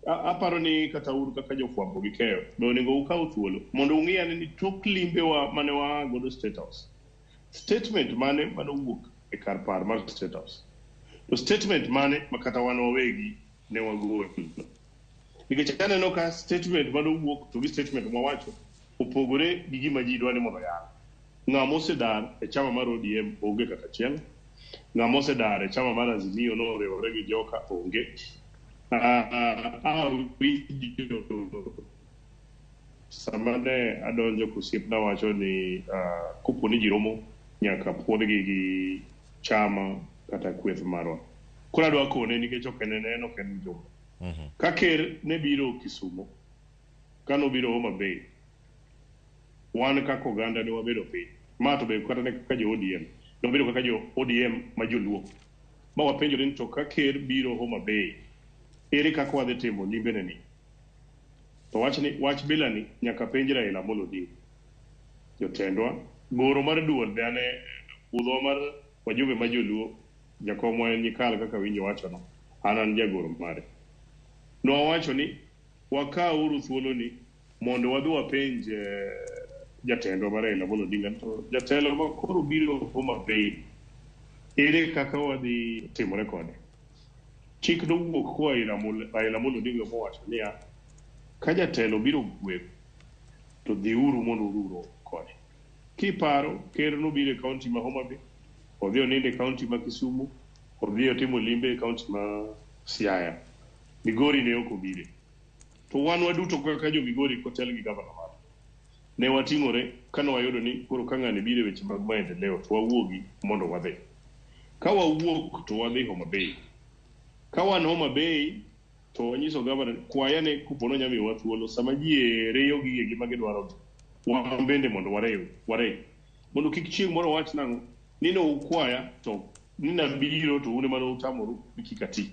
aparo ni kata un kaka jofwambo gi keyo be onego ukaw thuolo mondo ung'i ane ni tok limbewa mane waa godo State House, statement mane mane owuok e kar par mar State House, to statement mane ma kata wan wawegi ne wagolo. Nikech aneno ka statement mane owuok to gi statement mwawacho opogore gi gima ji dwa ni mondo oyal. Ng'ama osedar e chama mar ODM onge kata achiel. Ng'ama osedar e chama mar Azimio noriwore gi joka onge. Awinjo sama ne adonjo kosiepna wacho ni kopo ni ji romo nyaka puodhgi gi chama kata kweth marwa. Koro adwa kone nikech ok en en ok en mjumbe. Ka ker ne biro Kisumo, kanobiro Homa Bay, Wan kaka oganda ne wabedo piny. Ma to be kata ne kaka jo ODM. Ne wabedo kaka jo ODM ma joluo. Ma wapenjore ni to ka ker biro Homa Bay, ere kaka wadhi timo limbene ni? To wach ni wach bila ni nyaka penj Raila Amolo Odinga. Jotendwa, goro mar duol be ane budho mar wajumbe ma joluo, jakomwa en Nyikal kaka winjo wachono, an an jagoro mare. Nwawacho ni wakawuru thuoloni mondo wadhi wapenj jatendwa mar Raila Amolo Odinga to jatelo ma koro biro Homa Bay ere kaka wadhi timore kode. Chik nowuok koa ir Raila Amolo Odinga mowacho niya, ka jatelo biro gweng' to dhiuru mondo ururo kode. Kiparo, ker nobiro e kaunti ma Homa Bay, odhi onindo e kaunti ma Kisumu, odhi otimo limbe e kaunti ma Siaya. Migori ne ok obire. To wan waduto kaka jo Migori kotel gi gavana marwa, ne wating'ore kane wayudo ni koro ka ng'ani biro e weche mag maendeleo to wawuogi mondo wadhi. Ka wawuok to wadhi Homa Bay. Ka wan Homa Bay to wanyiso gavana kwaya ne kopo ni onya miyowa thuolo sama ji reyo gigegi ma gidwaro wan bende mondo warew ware mondo kik chieng' moro wach nang'o ni ne ukwaya to ni nabiro to un ema ne utamoru ni kik ati.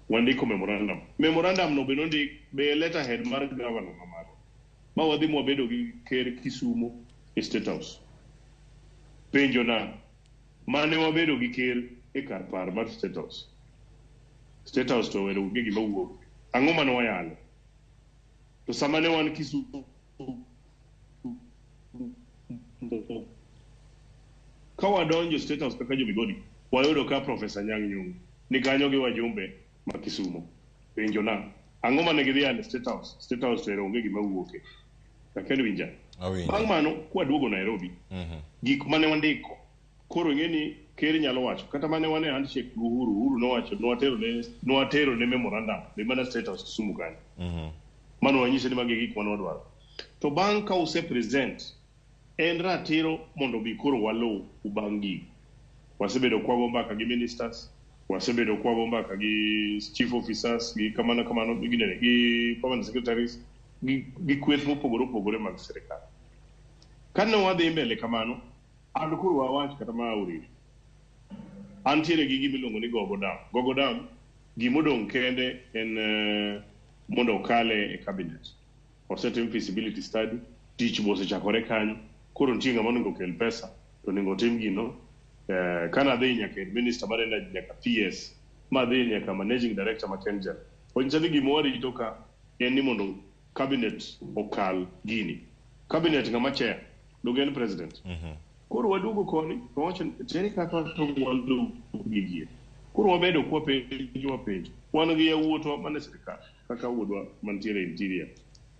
Wandiko memorandum. Memorandum no be nondik be e letterhead mar gavana ma marwa. Ma wadhi mwabedo gi ker Kisumu e State House. Penjo na, mane wabedo gi ker e kar par mar State House. State House to owero gi gima wuok. Ang'o mane wayalo? To sama ne wan Kisumu ka wadonjo State House kaka jo Migori, wayudo ka Professor Anyang' Nyong'o ni kanyo gi wajumbe ma Kisumu. Penjo na, ang'o mane gidhi yalo e State House? State House to ero onge gima wuoke. Akia winja. Awinjo. Bang' mano, kwaduogo Nairobi, gik mane wandiko, koro ing'e ni ker nyalo wacho, kata mane wan e handshake gi Uhuru, Uhuru nowacho, nwatero ne, nwatero ne memorandum, be mana State House Kisumu kanyo. Mano wanyise ni magi e gik mane wadwaro. To bang' ka use present, en ratiro mondo bi koro waluw bang' gigo. Wasebedo kwago mbaka gi ministers, wasebedo kwago mbaka gi chief officers, gi kamano kamano, gi ginene, gi permanent secretaries, gi kweth mopogore opogore mag sirikal. Kane wadhi mbele kamano, an koro wawach kata ma Auriri. Antiere gi gima iluongo ni Gogo Dam. Gogo Dam, gimodong' kende en mondo okale e cabinet. Osetim feasibility study, tich be osechakore kanyo. Koro nitie ng'ama onego okel pesa, to onego otim gino. Kana adhi nyaka ir minister mar energy, nyaka PS, ma adhi nyaka managing director ma KenGen. Onyisa ni gima warito ka en ni mondo cabinet okal gini. Cabinet ng'ama chair, donge en president? Koro waduogo koni, to wawacho ni ere kaka to waluw gigi. Koro wabedo kwapenjo wapenjo. Wan gi yawuotwa mane sirikal, kaka wuodwa mantiere interior,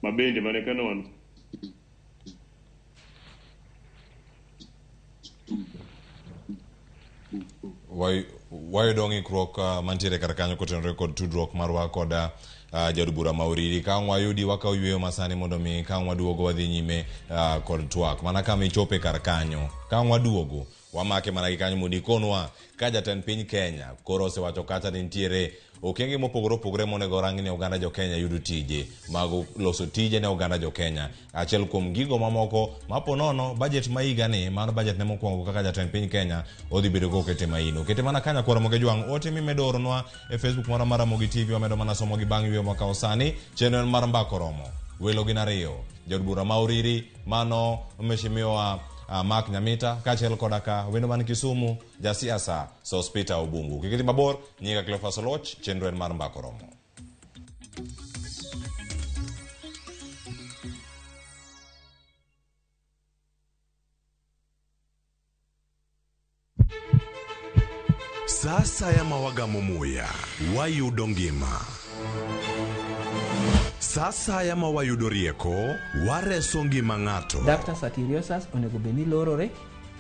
ma bende mane kane wan Wayudo ng'ikruok mantiere kar kanyo kotenore kod tudruok marwa kod jaod bura ma Uriri. Ka ang' wayudi wakawo yueyo masani mondo mi ka ang' waduogo wadhi nyime kod twak. Mana kama ichope kar kanyo. Ka ang' waduogo wamake mana gi kanyo mondo ikonwa ka jatend piny Kenya koro osewacho kacha ni nitiere okenge mopogore opogore monego orang ni oganda jo Kenya yudo tije mag loso tije ne oganda jo Kenya. Achiel kuom gigo mamoko mapo nono budget ma higa ni mar budget ne mokwongo kaka jatend piny Kenya odhi bedo kokete maino. Kete mana kanya kwara moge jwang' ote mimedo oronwa e Facebook mara mar Ramogi TV wamedo mana somo gi bang' yweyo makawo sani chenro en mar mbako romo. Welo gin ariyo. Jaod bura ma Uriri mano mheshimiwa Mark Nyamita kaachiel koda ka wendo man Kisumu jasiasa Sospeter Obungu. Kik idhi mabor, nyinga Cleophas Oluoch, chenro en mar mbako romo. Sa asaya ma wagamo muya, wayudo ngima. Sa asaya ma wayudo rieko, wareso ngima ng'ato. Ductus arteriosus onego bed ni lorore,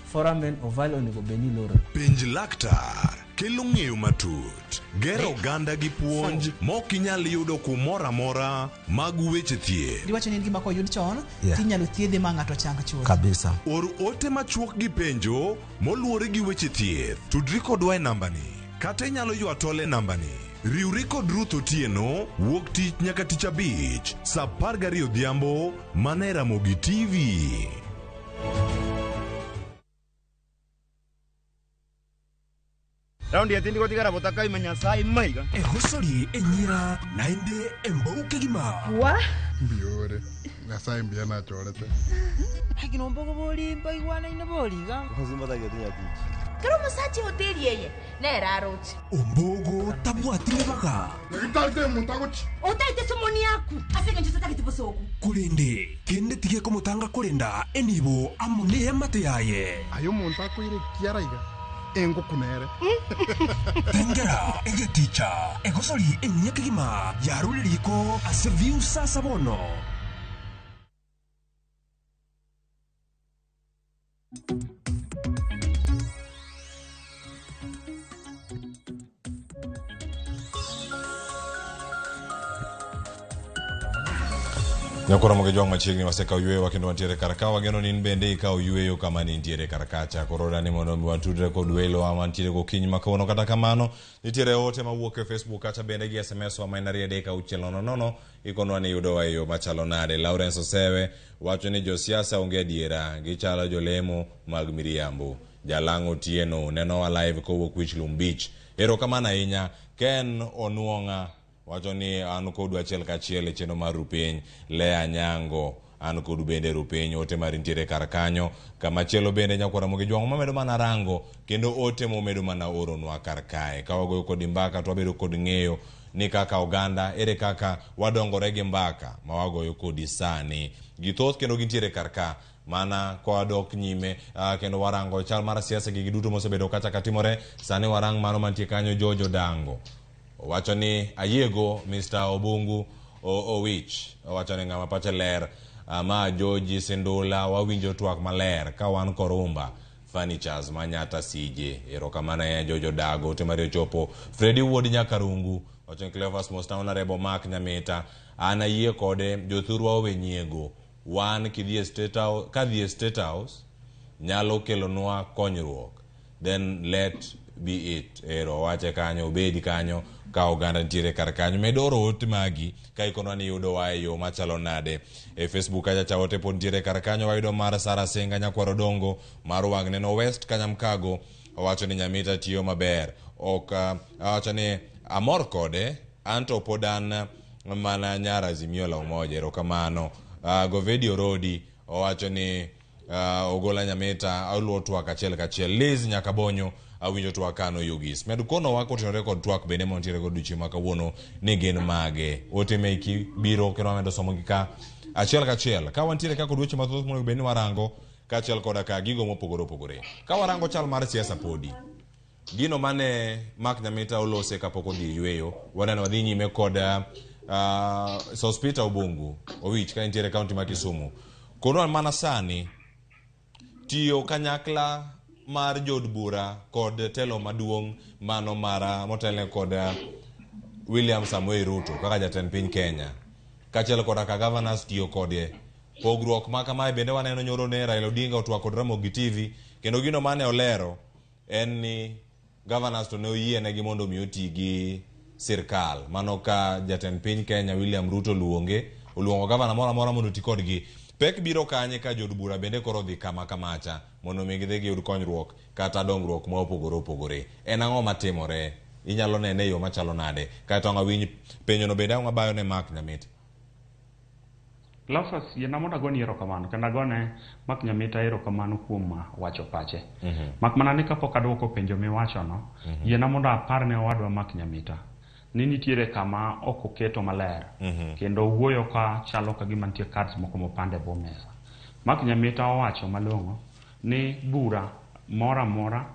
foramen ovale onego bed ni lorore. Penj laktar kelo ng'eyo matut, gero oganda gi puonj mok inyal yudo kumoro amora mag weche thieth. Giwacho ni en gima koyud chon Yeah. tinyalo thiedhe ma ng'ato chang chuth. Kabisa. Or ote machuok gi penjo moluwore gi weche thieth. Tudri kodwa e nambani kata inyalo ywa tol e nambani. Riwri kod Ruth Otieno wuok tich nyaka tich abich saa 12 odhiambo mana e Ramogi TV. Raundi ya tindi gotigara botaka ime Nyasaye maiga. Egosori enyira naende embou kegima. Wa? Mbiore. Nyasaye mbuya nachorete. Lakini ombogo bori mbaigwanaine boriga. Kero omosacha ehoteri eye nere aroche. Ombogo tabwati ribaga. Nyagetari omonto agochi. Otaete somoni yaku ase engencho totagete bosoku. Korende kende tige komotanga korenda enibo amo neamate yaye. Aye omonto akoire kiara iga engoku nere. Tengera egeticha egosori enyia kegima yarure riko ase view sasa bono. Nyakoro mogi jwang' machiegni wasekawo yweyo kendo wantiere kar ka wageno ni in bende ikawo yweyo kama nintiere kar kacha. Koro dani mondo mi watudre kod welowa mantiere gokinyi ma kawuono. Kata kamano nitiere ote mawuok e Facebook kacha bende gi SMS wa ma en 23600 ikonwa ni yudowa e yo machalo nade. Lawrence Osewe wacho ni josiasa onge adiera, gichalo jolemo mag miriambo. Jalang' Otieno nenowa live kowuok Wichlum Beach. Erokamano ahinya. Ken Onuong'a wacho ni an kodu achiel kachiel e chenro mar Rupiny. Lea Nyango an kodu bende Rupiny, ote mari nitiere kar kanyo. Kamachielo bende nyakwara Ramogi Jwang' mamedo mana rango kendo ote momedo mana oronwa kar kae. Ka wagoyo kodi mbaka to wabedo kod ng'eyo ni kaka oganda ere kaka wadongore gi mbaka ma wagoyo kodi sani. Githoth kendo gintiere kar ka mana kwadok nyime kendo warango chal mar siasa gi duto mosebedo kacha katimore sani. Warang mano mantie kanyo. George Odango owacho ni ayiego Mr. Obungu Owich owacho ni ng'ama pache ler. Ma George Sindula wawinjo twak maler ka wan Korumba Furnitures Manyata Sije. Erokamano ahinya George Odago, ote mari ochopo. Fredi Wuod Nyakarungu owacho ni Cleophas Most Honorable Mark Nyamita an ayie kode, jothurwa owe nyiego wan kidhi e State House, kadhi e State House nyalo kelonwa konyruok, then let be it. Ero owache kanyo, obedi kanyo ka oganda nitiere kar kanyo. Med oro ote magi ka ikonwa ni yudowa e yo machalo nade e Facebook kacha cha ote pod nitiere kar kanyo. Wayudo mar Sara Senga Nyakwaro Dongo mar wang' neno West Kanyamkago owacho ni Nyamita tiyo maber ok owacho ni amor kode anto pod an mana nyar Azimio la Umoja. Erokamano. Govedi Orodi owacho ni Ogola Nyamita aluwo twak achiel kachiel. Liz Nyakabonyo awinjo twak kano Yugis. Med konowa kotenore kod twak bende mantiere kod odiochieng' ma kawuono ni gin mage. Ote meki biro kendo wamedo somogi ka achiel kachiel. Ka wantiere ka kod weche mathoth monego bed ni warango kaachiel koda ka gigo mopogore opogore. Ka warango chal mar siasa podi. Gino mane Mark Nyamita olose kapok odhi yweyo, waneno wadhi nyime kod Sospeter Obungu Owich ka entiere kaunti ma Kisumu. Kono mana sani tiyo kanyakla mar jood bura kod telo maduong' mano mara motelne kod William Samoei Ruto kaka jatend piny Kenya kaachiel koda ka governors tiyo kode. Pogruok ma kamae bende waneno nyoro ne Raila Odinga otwak kod Ramogi TV kendo gino mane olero en ni governors to ne oyienegi mondo mi oti gi sirkal. Mano ka jatend piny Kenya William Ruto luonge, oluongo gavana moro amora mondo oti kodgi. Pek biro kanye ka jood bura bende koro dhi kama kamacha mondo mi gidhi giyud konyruok kata dongruok ma opogore opogore. En ang'o matimore? Inyalo nene e yo machalo nade? Kaeto ang' awinj penjono bende ang' abayo ne Mark Nyamita. Cleophas, yiena mondo agoni erokamano kendo agone Mark Nyamita erokamano kuom wacho pache. Mak mana ni kapok aduoko penjo miwachono, yiena mondo apar ne owadwa Mark Nyamita ni nitiere kama ok oketo maler kendo wuoyo ka chalo ka gima nitie cards moko mopande e bwo mesa. Mark Nyamita owacho malong'o ni bura moro amora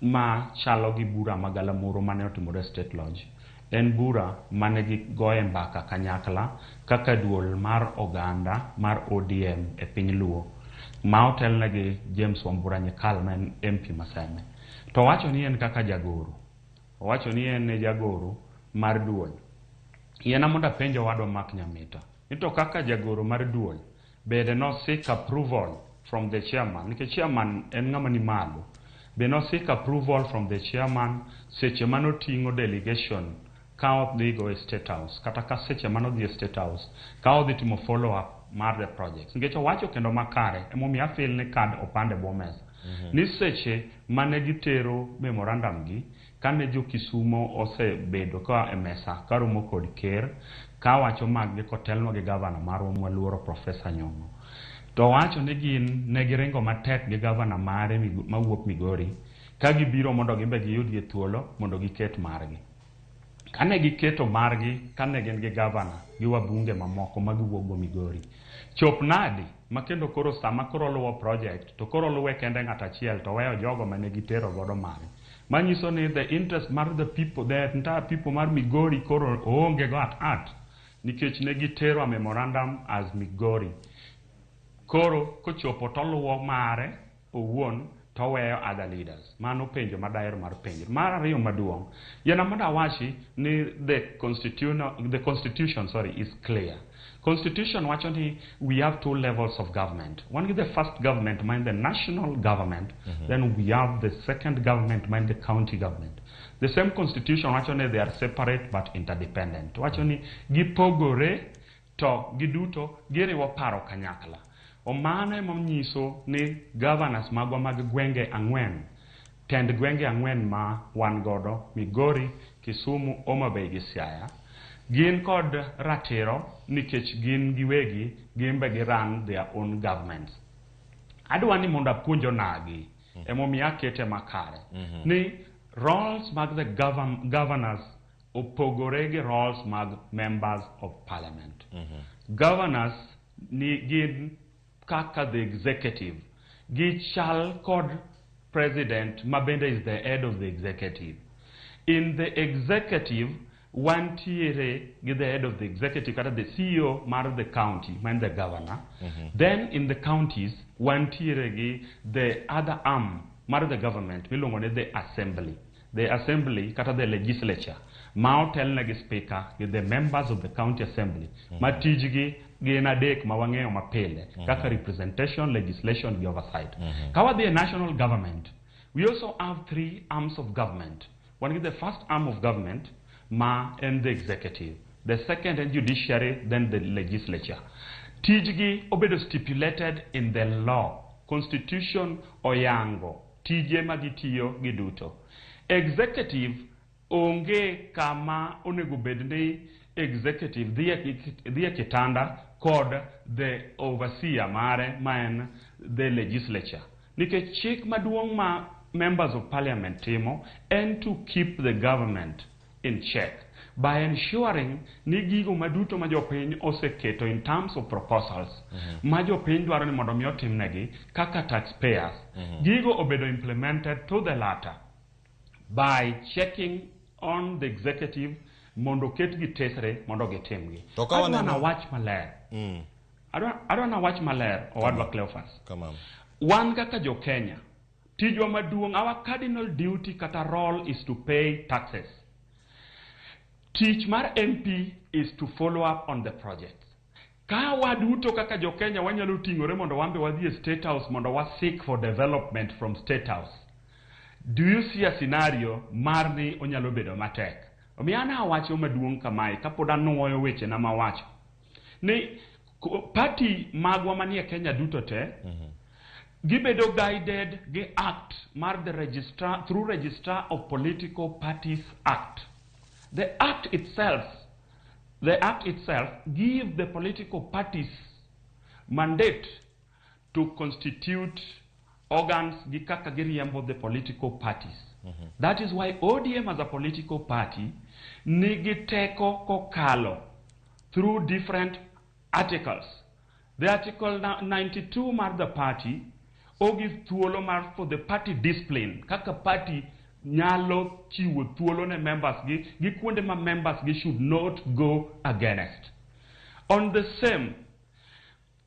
ma chalo gi bura ma galamoro mane otimore State Lodge en bura mane gigoye mbaka kanyakla kaka duol mar oganda mar ODM e piny Luo ma otelne gi James Wambura Nyikal ma en MP Maseme. To owacho ni en kaka jagoro, owacho ni en e jagoro mar duol. Yiena mondo apenj owadwa Mark Nyamita ni to kaka jagoro mar duol bende no seek approval from the chairman, nikech chairman en ng'ama ni malo. Be no seek approval from the chairman seche manoting'o delegation Ka odhigo e State House, kata ka seche mane odhi e State House, ka odhi timo follow up mar the projects. Nikech owacho kendo makare, emomiyo a feel ni kad opande bwo mesa. Ni seche mane gitero memorandum gi, kane jo Kisumo osebedo ka e mesa karomo kod ker, kawacho mag gi kotelnwa gi gavana marwa mwaluoro Professor Nyong'o. To owacho ni gin ne giringo matek gi gavana mare mawuok Migori, ka gibiro mondo gimbe giyudie thuolo mondo giket margi. Kane giketo margi, kane gin gi gavana gi wabunge mamoko ma giwuok go Migori. Chop nadi ma kendo koro sama koro luwo project to koro luwe kende ng'at achiel to weyo jogo mane gitero godo mare. Manyiso ni the interest mar the people, the entire people mar Migori koro oonge go at heart nikech ne gitero a memorandum as Migori. Koro kochopo toluwo mare owuon toweyo other leaders. Mano penjo madaher mar penjo. Mar ariyo maduong', yiena mondo awachi ni the constitution, sorry, is clear. Constitution wacho ni we have two levels of government. One is the first government, mind the national government. Then we have the second government, mind the county government. The same constitution wacho ni they are separate but interdependent. Wacho ni gipogore to giduto giriwo paro kanyakla. Omano emonyiso ni governors magwa mag gwenge ang'wen, tend gwenge ang'wen ma wan godo, Migori, Kisumu, Homa Bay gi Siaya, gin kod ratiro nikech gin giwegi gin be gi run their own governments. Adwa ni mondo apuonj onagi, emomiyo akete makare, ni roles mag the governors opogore gi roles mag members of parliament. Governors ni gin kaka the executive, gichal kod president ma bende is the head of the executive. In the executive, wantiere gi the head of the executive kata the CEO mar the county, ma en the governor. Then in the counties, wantiere gi the other arm mar the government miluongo ni the assembly. The assembly kata the legislature ma otelne gi speaker gi the members of the county assembly ma tijgi gin adek ma wang'eyo mapile kaka representation, legislation gi oversight. Ka wadhi e national government, we also have three arms of government. Wan gi the first arm of government ma en the executive, the second en judiciary, then the legislature. Tijgi obedo stipulated in the law. Constitution oyango tije ma gitiyo giduto. Executive onge kama onego bed ni executive dhi e kitanda kod the overseer mare ma en the legislature. Nikech chik maduong' ma members of parliament timo en to keep the government in check by ensuring ni gigo maduto ma jopiny oseketo in terms of proposals ma jopiny dwaro ni mondo mi otimnegi kaka taxpayers, gigo obedo implemented to the latter by checking on the executive mondo oketgi tesre mondo gitimgi. To ka Adwa nawach maler. Adwa nawach maler, owadwa Cleophas. Kamano. Wan kaka jo Kenya, tijwa maduong', our cardinal duty kata role is to pay taxes. Tich mar MP is to follow up on the project. Ka waduto kaka jo Kenya wanyalo ting'ore mondo wan be wadhi e State House mondo wa seek for development from State House. Do you see a scenario mar ni onyalo bedo matek? Omiyo an awacho maduong' kamae kapod anuoyo wechena mawacho ni party magwa manie Kenya duto te gibedo guided gi act mar the registrar through Registrar of Political Parties Act. The act itself give the political parties mandate to constitute organs gi kaka giriembo the political parties. That is why ODM as a political party nigi teko kokalo through different articles. The article 92 mar the party ogive thuolo mar for the party discipline kaka party nyalo chiwo thuolo ne members gi kuonde ma members gi should not go against. On the same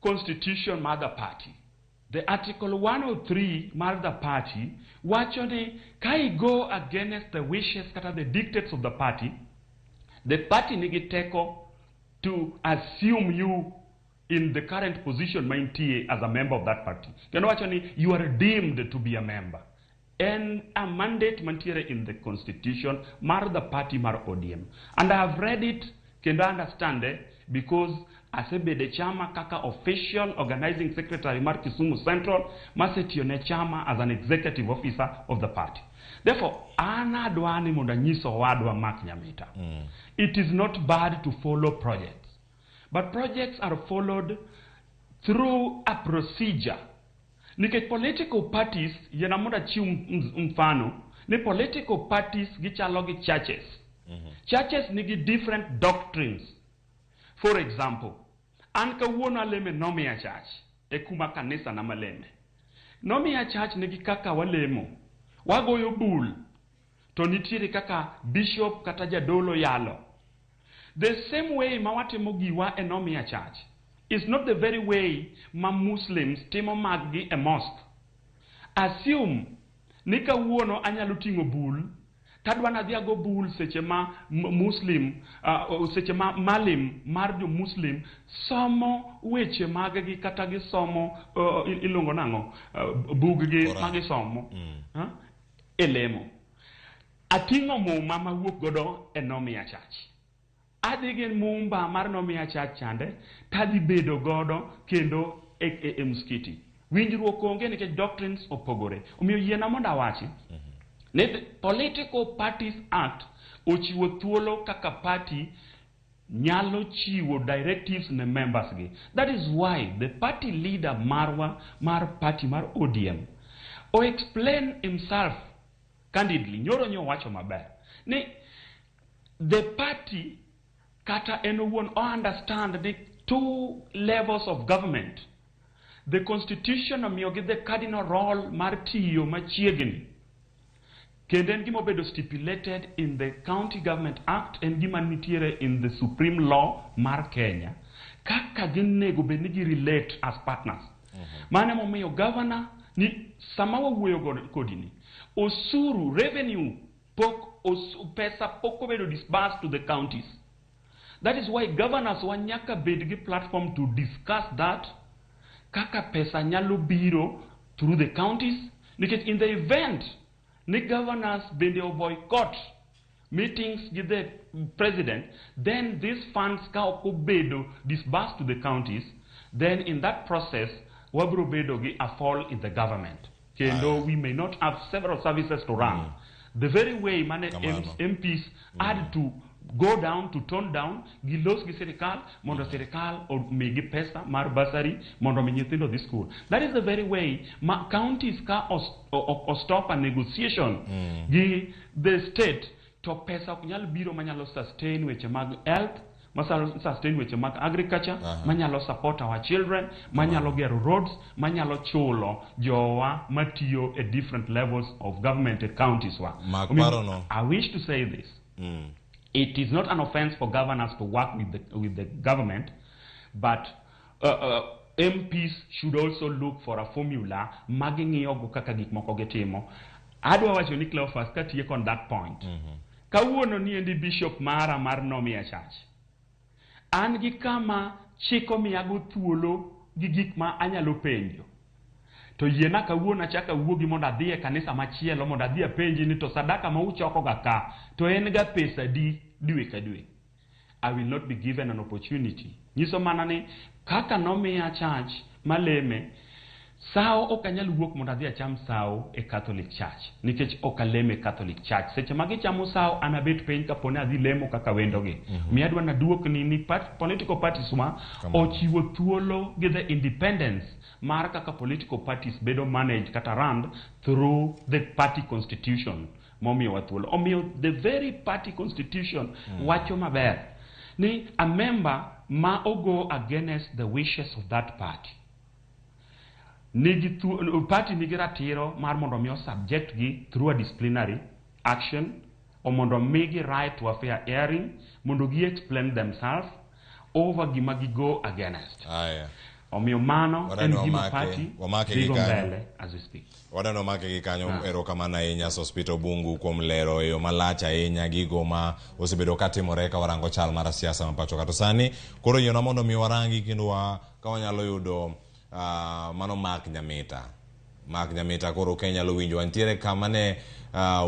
constitution mar the party, the article 103 mar the party wacho ni ka i go against the wishes kata the dictates of the party nigi teko to assume you in the current position ma intie as a member of that party. Kendo wacho ni you are deemed to be a member. En a mandate mantiere in the constitution mar the party mar ODM. And I have read it kendo I understand it because asebedo e chama kaka official organizing secretary mar Kisumu Central masetiyo ne chama as an executive officer of the party. Therefore, an adwa ni mondo anyis owadwa Mark Nyamita. It is not bad to follow projects. But projects are followed through a procedure. Nikech political parties, yiena mondo achiw mfano, ni political parties gichalo gi churches. Churches nigi different doctrines. For example, an kawuono aleme Nomia Church, e kuma kanisa na maleme. Nomia Church nigi kaka walemo. Wagoyo bul, to nitiere kaka bishop kata jadolo yalo. The same way ma watimo giwa e Nomia Church is not the very way ma Muslims timo maggi e mosque. Assume ni kawuono anyalo ting'o bul tadwa nadhi ago bul seche ma Muslim seche ma malim mar jo Muslim somo weche maggi kata gisomo iluongo nang'o buggi ma gisomo e lemo. Ating'o muma mawuok godo e Nomia Church. Adhi gi mumba mar Nomia Church chande tadhi bedo godo kendo e msikiti. Winjruok onge nikech doctrines opogore. Omiyo yiena mondo awachi ni the Political Parties Act ochiwo thuolo kaka party nyalo chiwo directives ne members gi. That is why the party leader marwa mar party mar ODM o explain himself candidly. Nyoro nyo wacho maber ni the party kata en owuon o understand the two levels of government. The constitution omiyogi the cardinal role mar tiyo machiegni. Kendo en gima obedo stipulated in the County Government Act, en gima nitiere in the Supreme Law mar Kenya. Kaka ginego bed ni gi relate as partners. Mano emomiyo governor ni sama wawuoyo kodi ni, osuru, revenue, pok, pesa pok obedo disbursed to the counties. That is why governors wa nyaka bed gi platform to discuss that kaka pesa nyalo biro through the counties. Nikech in the event ni governors bende o boycott meetings gi the president, then these funds ka ok obedo disbursed to the counties, then in that process wabro bedo gi a fall in the government. Kendo we may not have several services to run. The very way mane Kamano. MPs had to go down to tone down, gilos gi sirikal, mondo sirikal omigi pesa mar bursary, mondo mi nyithindo dhi school. That is the very way ma counties ka o stop a negotiation gi the state, to pesa ok nyal biro manyalo sustain weche mag health, manyalo sustain weche mag agriculture, manyalo support our children, manyalo gero roads, manyalo chulo jowa matiyo at different levels of government at counties wa. Mak Omiyo, paro no. I wish to say this. It is not an offense for governors to work with the government, but MPs should also look for a formula maging'iyogo kaka gik moko gitimo. Adwa wacho ni Cleophas katieko on that point. Kawuono ni endi bishop mara mar Nomia Church. An gi kama chik omiyago thuolo gi gik ma anyalo penjo. To yiena kawuono achak awuogi mondo adhi e kanisa machielo mondo adhi apenji ni to sadaka ma uchoko ga ka to en ga pesa di dwe ka dwe. I will not be given an opportunity. Nyiso mana ni kaka nomiya church maleme, sawo ok anyal wuok mondo adhi acham sawo e Catholic Church nikech ok aleme Catholic Church. Seche ma gichamo sawo an abet piny kapo ni adhi lemo kaka wendogi. Miya adwa naduokni ni political parties ma ochiwo thuolo gi the independence mar kaka political parties bedo managed kata run through the party constitution momiyowa thuolo. Omiyo the very party constitution wacho maber ni a member ma ogo against the wishes of that party nigi party nigi ratiro mar mondo mi subject gi through a disciplinary action o mondo migi right to a fair hearing mondo gi explain themselves over gima gi go against. Aya. Omiyo mano en Wadano gima wamake, party wamake gi dhigo kanyo. mbele as we speak. Wadano wamake gi kanyo. Erokamano ahinya Sospeter Obungu kuom lero e yo malach ahinya gigo ma osebedo katimore ka warango chal mar siasa ma pacho ka. To sani koro yienwa mondo mi warangi kendo ka wanyalo yudo mano Mark Nyamita. Mak Nyamita koro ka inyalo winjo wantiere kama ne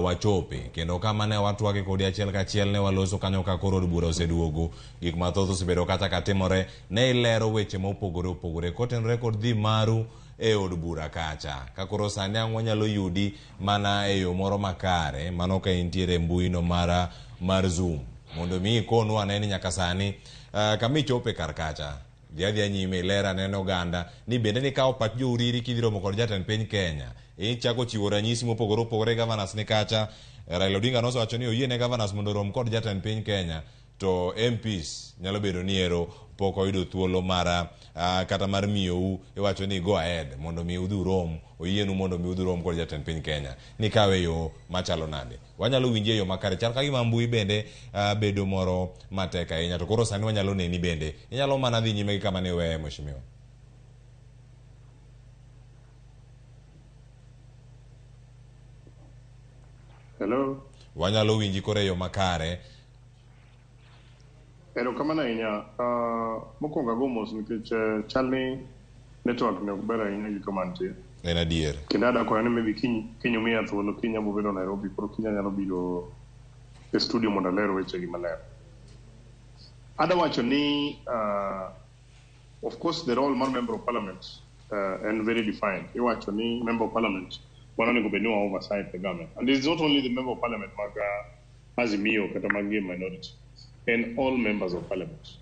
wachope kendo kama ne watwage kodi achiel kachiel ne waloso kanyo ka koro od bura oseduogo gik mathoth osebedo kata ka timore ne ilero weche mopogore opogore kotenore kod dhi maru e od bura kacha ka koro sani ang' wanyalo yudi mana e yo moro makare mano ka intiere e mbui no mar Zoom mondo mi ikonwa ane ni nyaka sani kama ichope kar kacha dhi adhiya nyime iler ane ne oganda ni bende nikawo pach jo Uriri kidhi romo kod jatend piny Kenya ichako chiwo ranyisi mopogore opogore governors ni kacha Raila Odinga nosewacho ni oyie ne governors mondo orom kod jatend piny Kenya to MPs nyalo bedo ni ero pok oyudo thuolo mar kata mar miyou iwacho ni go ahead mondo mi udhi urom oyienu mondo mi udhi urom kod jatend piny Kenya ni kawe yo machalo nade wanyalo winji e yo makare chal ka gima mbui bende bedo moro matek ahinya to koro sani wanyalo neni bende inyalo mana dhi nyime gi kama ne iweye mheshimiwa. Hello. Wanyalo winji koro e yo makare. Erokamano ahinya. Mokwongo ago mos nikech chal ni network ne ok ber ahinya gi kama antie. En adier. Kendo ada kwayo ni maybe kiny kiny umiya thuolo kiny abo bedo Nairobi koro kiny anyalo biro e studio mondo aler wechegi maler. Ada wacho ni of course the role mar member of parliament en very defined. Iwacho ni member of parliament wan onego bed ni wa oversight the government. And it's not only the member of parliament mag Azimio kata mag minority and all members of parliament.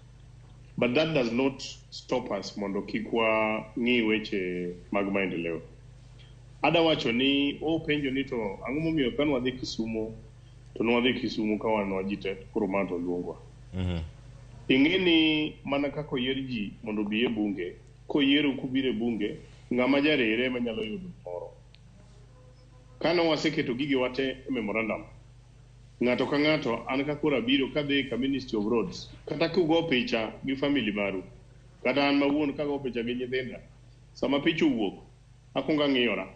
But that does not stop us mondo kik wang'i weche mag maendeleo. Ada wacho ni openjo ni to ang'o momiyo ka nwadhi Kisumo to nwadhi Kisumo ka wan waji te koro ma to oluongwa. Ing'e ni mana kaka oyier ji mondo obi e bunge, koyieru kubiro e bunge, ng'ama jarere ema nyalo yudo gimoro. Kane waseketo gigewa te e memorandum, ng'ato ka ng'ato an ka koro abiro kadhi ka Ministry of Roads, kata kugo picha gi family maru, kata an mawuon kago picha gi nyithinda, sama picha owuok, akwongo ang'iyora.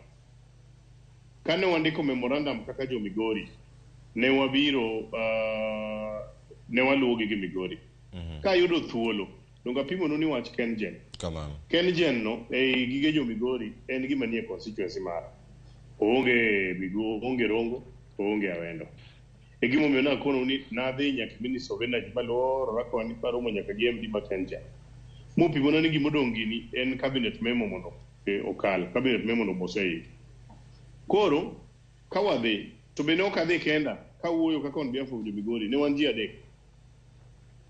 Kane wandiko memorandum kaka jo Migori, ne wabiro ne waluwogi gi Migori. Kayudo thuolo, donge apimonu ni wach KenGen. Kamano. KenGen no ei gige jo Migori en gima nie constituency mara. Oonge oonge Rongo, oonge Awendo. E gimomiyo nakonou ni nadhi nyaka Ministry of Energy maluorora koni baromo nyaka gi MD ma KenGen. Mopimona ni gimodong' gini en cabinet memo mondo okal, cabinet memo no boseiki. Koro ka wadhi, to be ne ok adhi kenda, kawuoyo kaka on behalf of jo Migori, ne wan ji adek.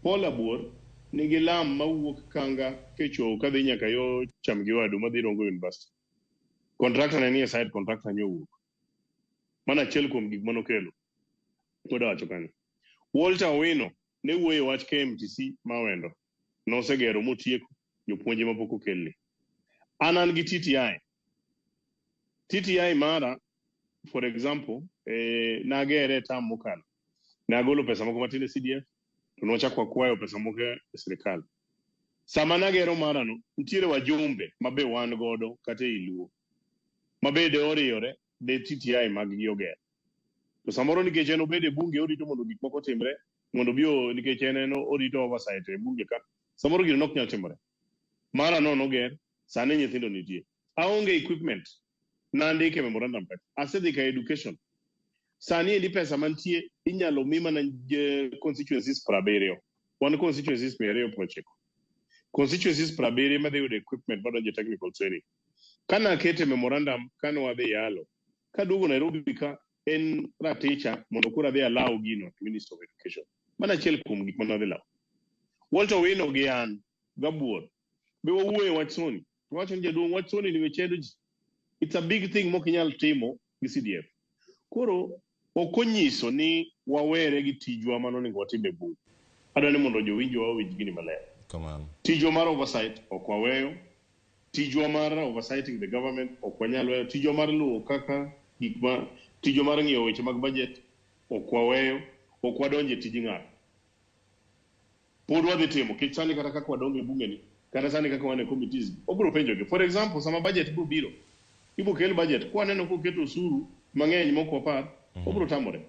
Paul Abuor nigi lam mawuok Kanga Kecho kadhi nyaka yo Chamgiwadu madhi Rongo University. Contractor ne nie site, contractor nyo owuok. Mano achiel kuom gik manokelo. Wuoda wacho kanyo. Walter Owino ne wuoyo e wach KMTC ma Awendo. Nosegero motieko jopuonje mapok okelni. An gi TTI. TTI mara, for example, nagere e term mokalo. Nagolo pesa moko matin e CDF, to nwachako wakwayo pesa moko e sirikal. Sama nagero mara no, nitiere wajumbe ma be wan godo kata ei Luo, ma be de oriyore de TTI mag gi oger. To samoro nikech en obede e bunge orito mondo gik moko otimre, mondo obi nikech en orito oversight e bunge ka, samoro gino nok nyal timore. Mara no noger, sani nyithindo nitie. Aonge equipment, nandike memorandum kacha. Asedhi ka education. Sani endi pesa mantie inyalo mi mana constituencies 70. Wan constituencies 290. Constituencies 70 madhi yudo equipment madonjo e technical training. Kana akete memorandum kane wadhi yalo, kaduogo Nairobi ka en raticha mondo koro adhi alaw gino e Ministry of Education. Mano achiel kuom gik mane wadhi lawo. Walter Owino gi an Gabuor be wawuoyo e wach Sony. Wacho ni jaduong' wach Sony ni wechendo ji. It's a big thing mok inyal timo gi CDF. Koro ok onyiso ni wawere gi tijwa mano onego watim e bunge. Adwa ni mondo jowinjowa owinj gini maler. Kamano. Tijwa mar oversight ok waweyo. Tijwa mar oversighting the government ok wanyal weyo. Tijwa mar luwo kaka gik ma tijwa mar ng'iyo weche mag budget ok waweyo. Ok wadonjo e tij ng'ato. Pod wadhi timo nikech sani kata kaka wadongo e bunge ni, kata sani kaka wan e committees, obiro penjogi. For example, sama budget biro biro, ibo kel budget, kwaneno koketo osuru mang'eny mok wapar, obiro tamore.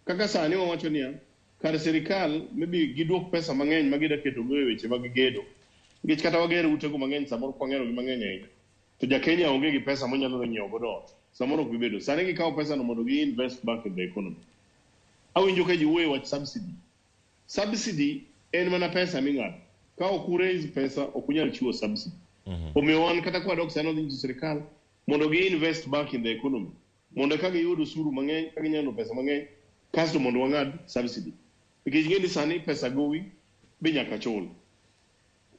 Kaka sani wawacho niya, kar sirikal maybe giduok pesa mang'eny ma gida ketogo e weche mag gedo. Nikech kata wager utego mang'eny samoro kwang'erogi mang'eny ahinya. To ja Kenya onge gi pesa monyalo dhi nyiewo godo ot. Samoro ok bi bedo. Sani gikawo pesa no mondo gi invest back in the economy. Awinjo ka ji wuoyo e wach subsidy. Subsidy en mana pesa ming'ado. Ka ok u raise pesa, ok unyal chiwo subsidy. Omiyo wan kata kwadok sani wadhi nyiso sirikal mondo gi invest back in the economy. Mondo eka giyud osuru mang'eny, ka ginyalo yudo pesa mang'eny, kasto mondo wang'ad subsidy. Nikech ing'e ni sani pesa gowi be nyaka chul.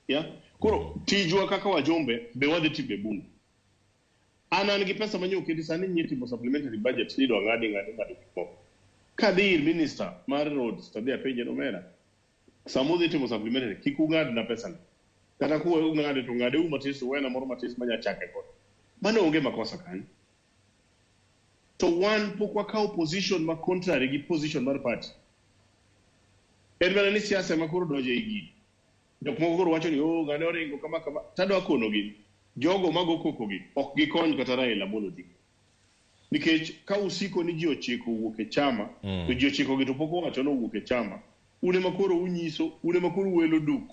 Yeah? Koro tijwa kaka wajumbe be wadhi timo e bunge. An an gi pesa manyo oketi sani nyie timo supplementary budget ni idwa ng'adi ng'adi ng'adi gik moko. Kadhi ir minister mar roads to adhi apenje ni omera sama udhi timo supplementary kik ung'adna pesa ni. Kata ku ung'ade to ng'ade u matis uwena moro matis manya chake godo. Mano onge makosa kanyo. To wan pok wakawo position ma contrary gi position mar party. En mana ni siasa ema koro donjo ei gini. Jok moko koro wacho ni oh ng'ane oringo kama kama. Tadwa konogi jogo mago koko gi ok gikony kata Raila Amolo Odinga. Nikech ka usiko ni ji ochiko owuok e chama to ji ochiko gi to pok owacho ni owuok e chama. Un ema koro unyiso, un ema koro uwelo duk.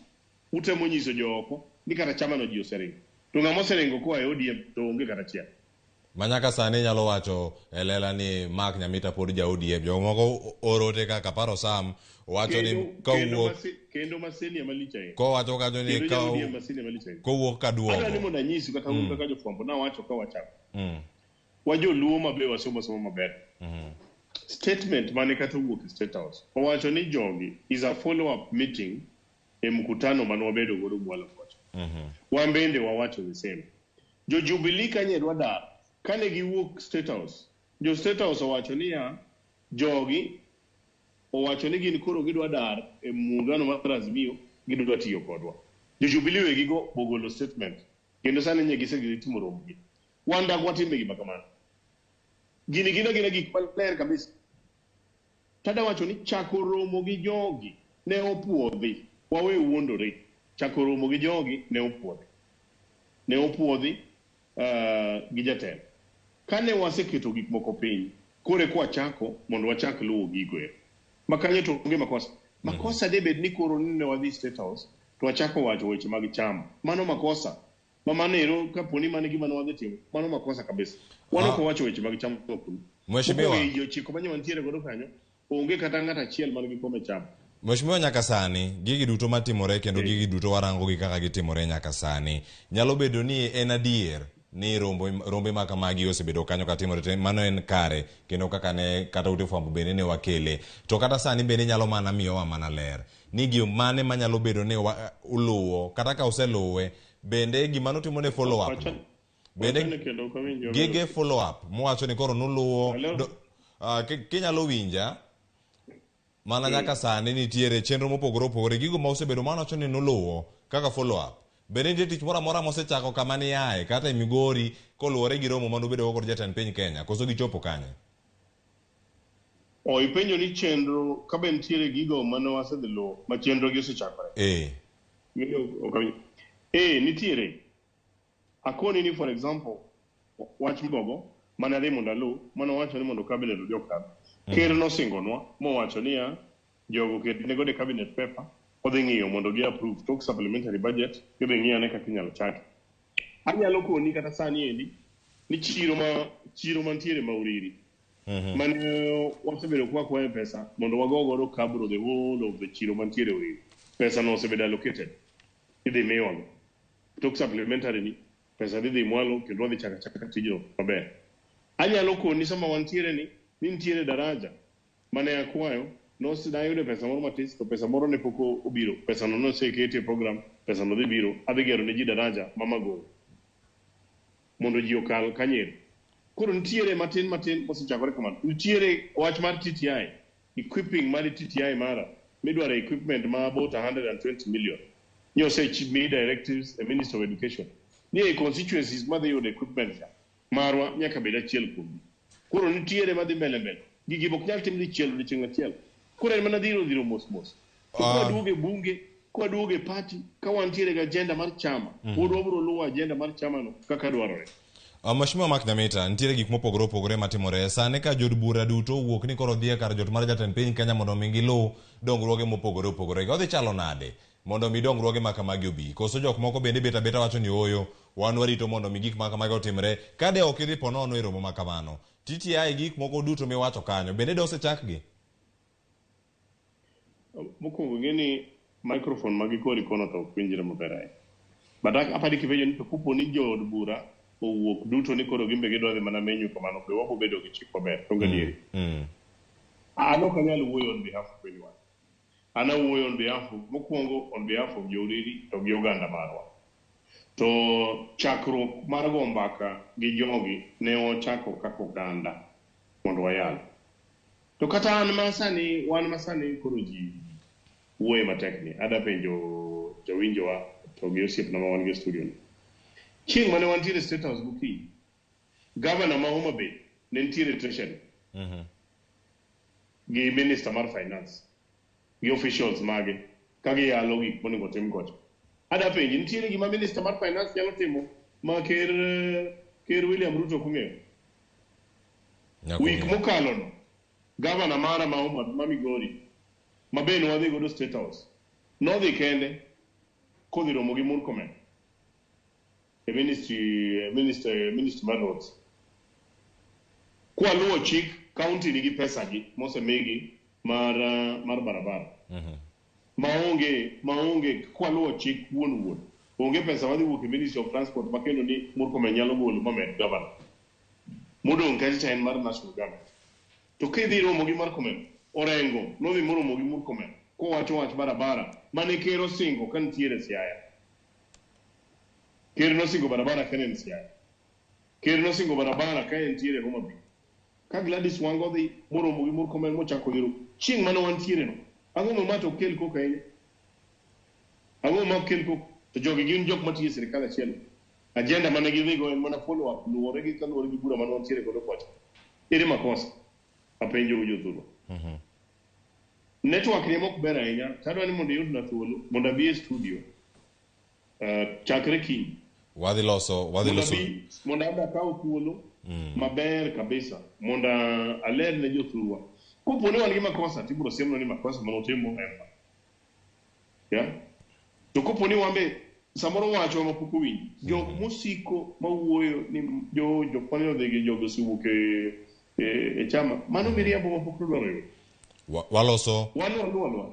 Utemo nyiso jo oko ni kata chama no ji oseringo. To ng'ama oseringo koa e ODM to onge kata achiel. Ma nyaka sani inyalo wacho e lela ni Mark Nyamita pod ja ODM. Jomoko oro ote kaka Paro Sam wacho ni Kendo, ka kendo, owuok masi, kendo masenia malich ahinya. kowacho kacho ni Kendo ka ja ODM masenia malich ahinya. kowuok ka Adwa ni duogo. mondo anyisu kata un kaka jofwambo nawacho ka wachako. Wajoluo mabe wasomo somo maber. Statement mane kata owuok e State House owacho ni jogi is a follow up meeting e mkutano mane wabedo godo Mwalo kocha. Wan bende wawacho the same. Jo Jubilee kanye dwa dar, kane giwuok State House, jo State House owacho niya, jogi owacho ni gin koro gidwa dar e muungano mar Azimio, gidwa tiyo kodwa. Jo Jubilee wegigo bogolo statement, kendo sani nye gisegitimo romogi. Wan dak watime gima kamano. Gini gin agina gik maler kabisa. Tada wacho ni chako romo gi jogi ne opuodhi. Wawe wuondore. Chako romo gi jogi ne opuodhi. Ne opuodhi gi jatelo. Kane waseketo gik moko piny, koro eka wachako mondo wachak luwo gigo ero. Ma kanyo to onge makosa. Makosa debed ni koro ni ne wadhi State House to wachako wacho weche mag chama. Mano makosa. Ma mano ero kapo ni mano e gima ne wadhi timo, mano makosa kabisa. Wan ok wawacho weche mag chama kuno. Mheshimiwa. Mokwongo ei ochiko manye wantiere godo kanyo, onge kata ng'at achiel man gi kom e chama. Mheshimiwa nyaka sani, gigi duto matimore kendo gigi duto warango gi kaka gitimore nyaka sani. Nyalo bedo ni en adier ni rombo, rombe ma kamagi osebedo kanyo katimore to mano en kare kendo kaka ne kata ute fwambo bende ne wakele. To kata sani bende nyalo mana miyowa mana ler ni gima mane manyalo bedo ni wa, uluwo kata ka useluwe bende gima nutimo ne follow up no. Bende Wachane kendo ok awinjo. gige follow up muwacho ni koro nuluwo Hello? do, kinyalo winja mana nyaka sani nitiere chenro mopogore opogore gigo ma osebedo mano wacho ni nuluwo kaka follow up bende nitie tich moro amora mosechako kama niaye kata e Migori koluwore gi romo mane ubedogo kod jatend piny Kenya koso gichopo kanye? O ipenjo ni chenro ka be nitiere gigo mane wasedhi luwo ma chenro gi osechakore. Ok awinjo. Nitiere. Akoni ni for example, wach Mgogo mane adhi mondo aluw, mane owacho ni mondo cabinet odhi okadh. Ker nosingonwa mowacho niya, jogo ketne godo e cabinet paper, odhi ng'iyo mondo gi approve tok supplementary budget, gidhi ng'iyo ane kaka inyalo chake. Anyalo koni kata sani endi ni chiro mantiere Mauriri mane wasebedo kwa kwayo pesa mondo wago godo kabro the whole of the chiro mantiere Uriri. Pesa no osebedo allocated. Idhi miwa. Tok supplementary ni pesa dhi dhi mwalo kendo wadhi chako achaka tijno maber. Anyalo koni sama wantiere ni nitiere daraja mane akwayo nayudo pesa moro matis to pesa moro ne pok obiro. Pesa no noseketi e program, pesa no dhi biro. Adhi gero ne ji daraja ma Magongo mondo ji okal Kanyeri. Koro nitiere matin matin mosechakore kamano. Nitiere wach mar TTI, equipping mar TTI mara midwaro equipment ma about 120 million. Nyose mi directives e Minister of Education. Ni e constituencies madhi yudo equipment ka, marwa nyaka bed achiel kuomgi. Koro nitiere madhi mbele mbele. Gigi ok nyal tim dichiel odiechieng' achiel. Koro en mana dhiro dhiro mos mos. To kwaduogo e bunge, kwaduogo e party, ka wantiere gi agenda mar chama, pod wabiro luwo agenda mar chama no kaka dwarore. Mheshimiwa Mark Nyamita, nitiere gik mopogore opogore matimore. Sani ka jood bura duto owuok ni koro dhi e kar jot mar jatend piny Kenya mondo mi giluw dongruoge mopogore opogore. Odhi chalo nade mondo mi dongruoge ma kamagi obi? Koso jok moko bende bet abeta wacho ni ooyo, wan warito mondo mi gik ma kamago otimre. Ka de ok idhi ponono e romo ma kamano, TTI gik moko duto miwacho kanyo, bende de osechakgi? Mokwongo ing'e ni microphone ma gikori kono to ok winjre maber ahinya. But apani kipenjo ni to kopo ni jood bura owuok duto ni koro gin be gidwa dhi mana menyo kamano, be wabo bedo gi chik maber, donge adieri? An ok anyal wuoyo on behalf of anyone. An awuoyo on behalf of, mokwongo on behalf of jo-Uriri to gi oganda marwa. To chakruok mar go mbaka gi jogi ne wachako kaka oganda mondo wayal. To kata an masani, wan masani koro ji wuoye matek ni, ada penjo jowinjowa to gi osiepna ma wan go e studio ni. Chieng' mane wantiere State House gokinyi, gavana ma Homa Bay ne nitiere e Treasury gi minister mar finance gi officials mage ka giyalo gik monego otim kocha. Ada penji, nitiere gima minister mar finance nyalo timo ma ker, ker William Ruto ok ong'eyo? Week mokalo no, gavana mara ma Homa ma Migori, ma be ne wadhi godo State House, nodhi kende kodhi romo gi Murkomen e ministry, minister, ministry mar roads. Kwaluwo chik, county nigi pesa gi mosemigi mar, mar barabara. Maonge, maonge kwaluwo chik wuon wuon. Onge pesa madhi wuok e Ministry of Transport makendo ni Murkomen nyalo golo mamed governor. Modong' kacha cha en mar national government. To kidhi romo gi Murkomen, Orengo nodhi moromo gi Murkomen kowacho wach barabara mane ker osingo ka nitiere Siaya. Ker nosingo barabara ka ne en Siaya. Ker nosingo barabara ka entiere Homa Bay. Ka Gladys Wanga odhi moromo gi Murkomen mochako dhiro chieng' mane wantiere no. Ang'o ma ma to ok kel koko ahinya? Ang'o ma ok kel koko? To jogi gin jok matiyo e sirikal achiel. Agenda mane gidhigo en mana follow up luwore gi kaluwore gi bura mane wantiere godo kocha. Ere makosa? Apenjou jothurwa. Network ni ema ok ber ahinya. To adwa ni mondo iyudna thuolo mondo abi e studio chakre kiny. Wadhi loso, wadhi Mondo loso. abi mondo abi akaw thuolo maber kabisa mondo aler ne jothurwa. Kopo ni wan gi makosa tibiro siemnwa ni makosa mane utimo en ma. Yeah? To kopo ni wan be samoro wachwa ma pok owinji. Jok mosiko mawuoyo ni jo jok mane odhi gi jogo osewuok e, e, e chama. Mano miriambo ma pok dwaro yudo. Waloso Wan waluwo aluwa.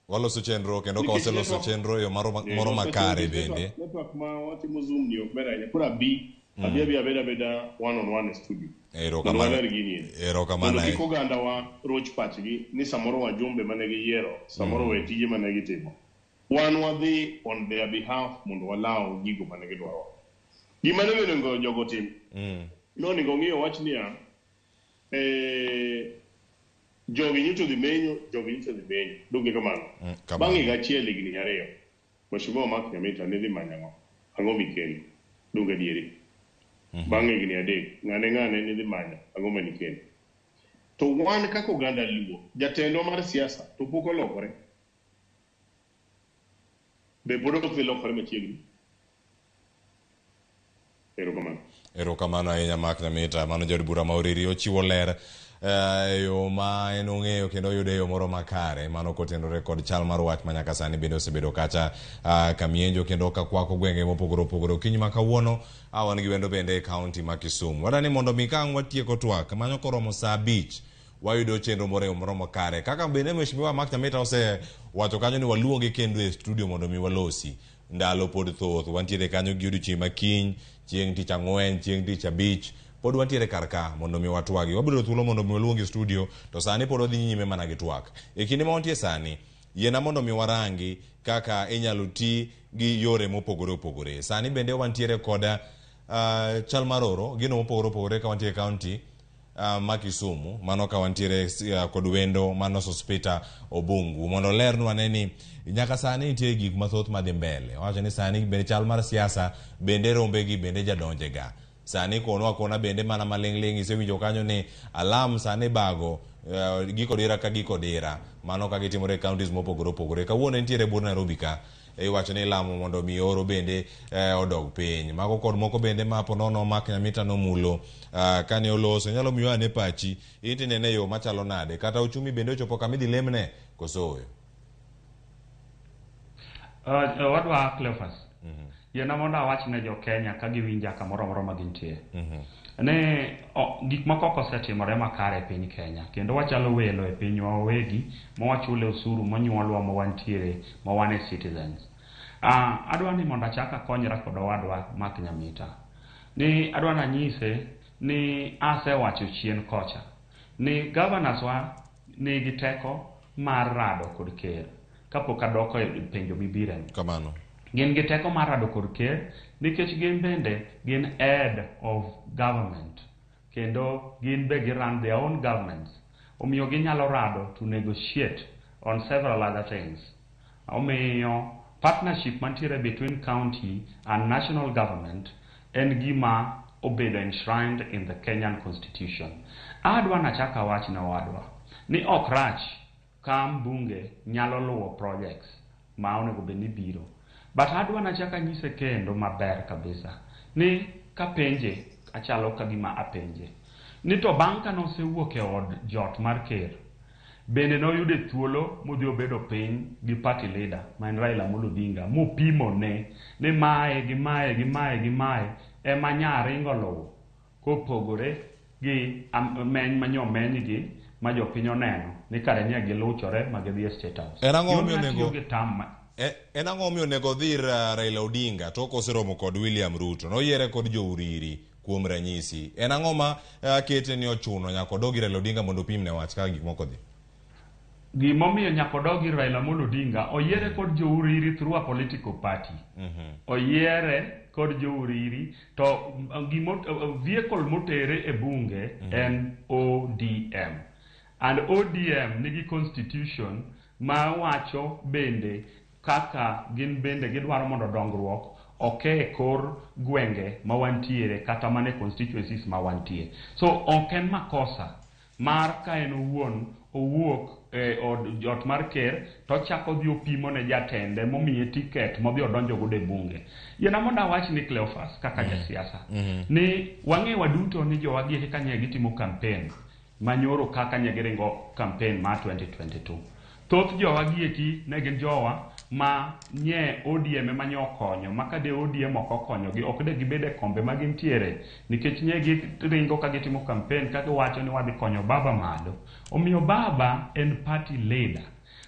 waloso chenro kendo ka Nikech waseloso chenro e yo moro moro loso makare chenro, bende. Network ma watimo Zoom ni ok ber ahinya. Koro abi abi abi abed abeda one on one e studio. Mondo Erokamano. waler gini eri. Erokamano. Mondo kik oganda wa roch pachgi ni samoro wajumbe mane giyiero, samoro we tije mane gitimo. Wan wadhi on their behalf mondo walaw gigo mane gidwaro. Gima ne onego jogo tim, nonego ng'iyo wach niya, jogi nyocha odhi menyo, jogi nyocha odhi menyo. Donge kamano? Kamano. Bang' higa achiel higni ariyo, Mheshimiwa Mark Nyamita ne dhi manyo ang'o? Ang'o mikelo? Donge adieri? Bang' higni 3, ng'ane ng'ane ne dhi manyo ang'o manikelo? To wan kaka oganda Luo, jatendwa mar siasa to pok olokore. Be pod ok dhi lokore machiegni? Erokamano. Erokamano ahinya Mark Nyamita. Mano jaod bura ma Uriri ochiwo ler e yo ma en ong'eyo kendo oyudo e yo moro makare. Mano kotenore kod chal mar wach ma nyaka sani bende osebedo kacha kamienjo kendo ka kwako gwenge mopogore opogore. Okinyi ma kawuono wan gi wendo bende e kaunti ma Kisumu. Wadwa ni mondo mi ka ang' watieko twak manyo koromo saa 5 wayudo chenro moro e yo moro makare. Kaka bende Mheshimiwa Mark Nyamita osewacho kanyo ni waluonge kendo e studio mondo mi walosi. Ndalo pod thoth, wantiere kanyo gi odiochieng' ma kiny, chieng' tich ang'wen, chieng' tich abich, pod wantiere kar ka mondo mi watwagi. Wabiro thuolo mondo mi waluongi e studio, to sani pod wadhi nyime mana gi twak. E kinde ma wantie sani, yiena mondo mi warangi kaka inyalo ti gi yore mopogore opogore. Sani bende wantiere kod chal mar oro, gino mopogore opogore ka wantie e county ma Kisumu, mano ka wantiere kod wendo mano Sospeter Obungu mondo olernwa ane ni nyaka sani nitie gik mathoth madhi mbele. Owacho ni sani bende chal mar siasa bende rombe gi bende jadonje ga. Sani kono akona bende mana maling'ling' isewinjo kanyo ni alam sani bago giko dira ka giko dira. Mano ka gitimore e counties mopogore opogore. Kawuono entiere bur Nairobi ka. Iwacho ni ilamo mondo mi oro bende odog piny. Mago kod moko bende ma ponono Mark Nyamita nomulo kane oloso. Inyalo miyo ane pachi. In tinene e yo machalo nade? Kata uchumi bende ochopo kama idhi lemne koso oyo? Wadwa Cleophas. Yiena mondo awach ne jo Kenya ka giwinja kamoro amora ma gintie. Ne o, gik moko ok osetimore makare e piny Kenya kendo wachalo welo e pinywa wawegi ma wachule osuru monyuolwa ma wantiere ma wan e citizens. Adwa ni mondo achak akonyra kod owadwa Mark Nyamita. Ni adwa nanyise ni asewacho chien kocha ni governors wa nigi teko mar rado kod ker kapok adoko e penjo mibireni. Kamano. Gin gi teko mar rado kod ker nikech gin bende gin head of government kendo gin be gi run their own governments. Omiyo ginyalo rado to negotiate on several other things. Omiyo partnership mantiere between county and national government en gima obedo enshrined in the Kenyan constitution. Adwa nachak awach ne owadwa ni ok rach ka mbunge nyalo luwo projects ma onego bed ni biro. But adwa nachak anyise kendo maber kabisa ni kapenje achalo ka gima apenje ni to bang' ka nosewuok e od jot mar ker bende noyude thuolo modhi obedo piny gi party leader ma en Raila Amolo Odinga mopimo ne ni mae gi mae gi mae gi mae ema nyaringo luwo kopogore gi meny manyo menygi ma jopiny oneno ni kare nye giluchore ma gidhi e State House. En ang'o Gimomiyo momiyo atiyo onego gi term ma En ang'o momiyo onego odhi ir Raila Odinga to ok oseromo kod William Ruto? Noyiere kod jouriri kuom ranyisi. En ang'o ma kete ni ochuno nyaka odog ir Raila Odinga mondo opimne wach kaka gik moko dhi? Gimomiyo nyaka odog ir Raila Amolo Odinga, oyiere kod jouriri through a political party. Oyiere kod jouriri to gimo, vehicle motere e bunge en ODM. And ODM nigi constitution ma wacho bende kaka gin bende gidwaro mondo dongruok oke e kor gwenge ma wantiere kata mana e constituencies ma wantie. So ok en makosa mar ka en owuon owuok e od ot mar ker to ochako odhi opimo ne jatende momiye ticket modhi odonjo godo e bunge. Yiena mondo awach ni Cleophas kaka jasiasa ni wang'e waduto ni jowagi eki kanye gitimo campaign manyoro kaka nye giringo campaign mar 2022. Thoth jowagi eki ne gin jowa ma nye ODM ema nye okonyo ma ka de ODM ok okonyogi ok de gibed e kombe ma gintiere nikech nye giringo ka gitimo campaign ka giwacho ni wadhi konyo baba malo. Omiyo baba en party leader.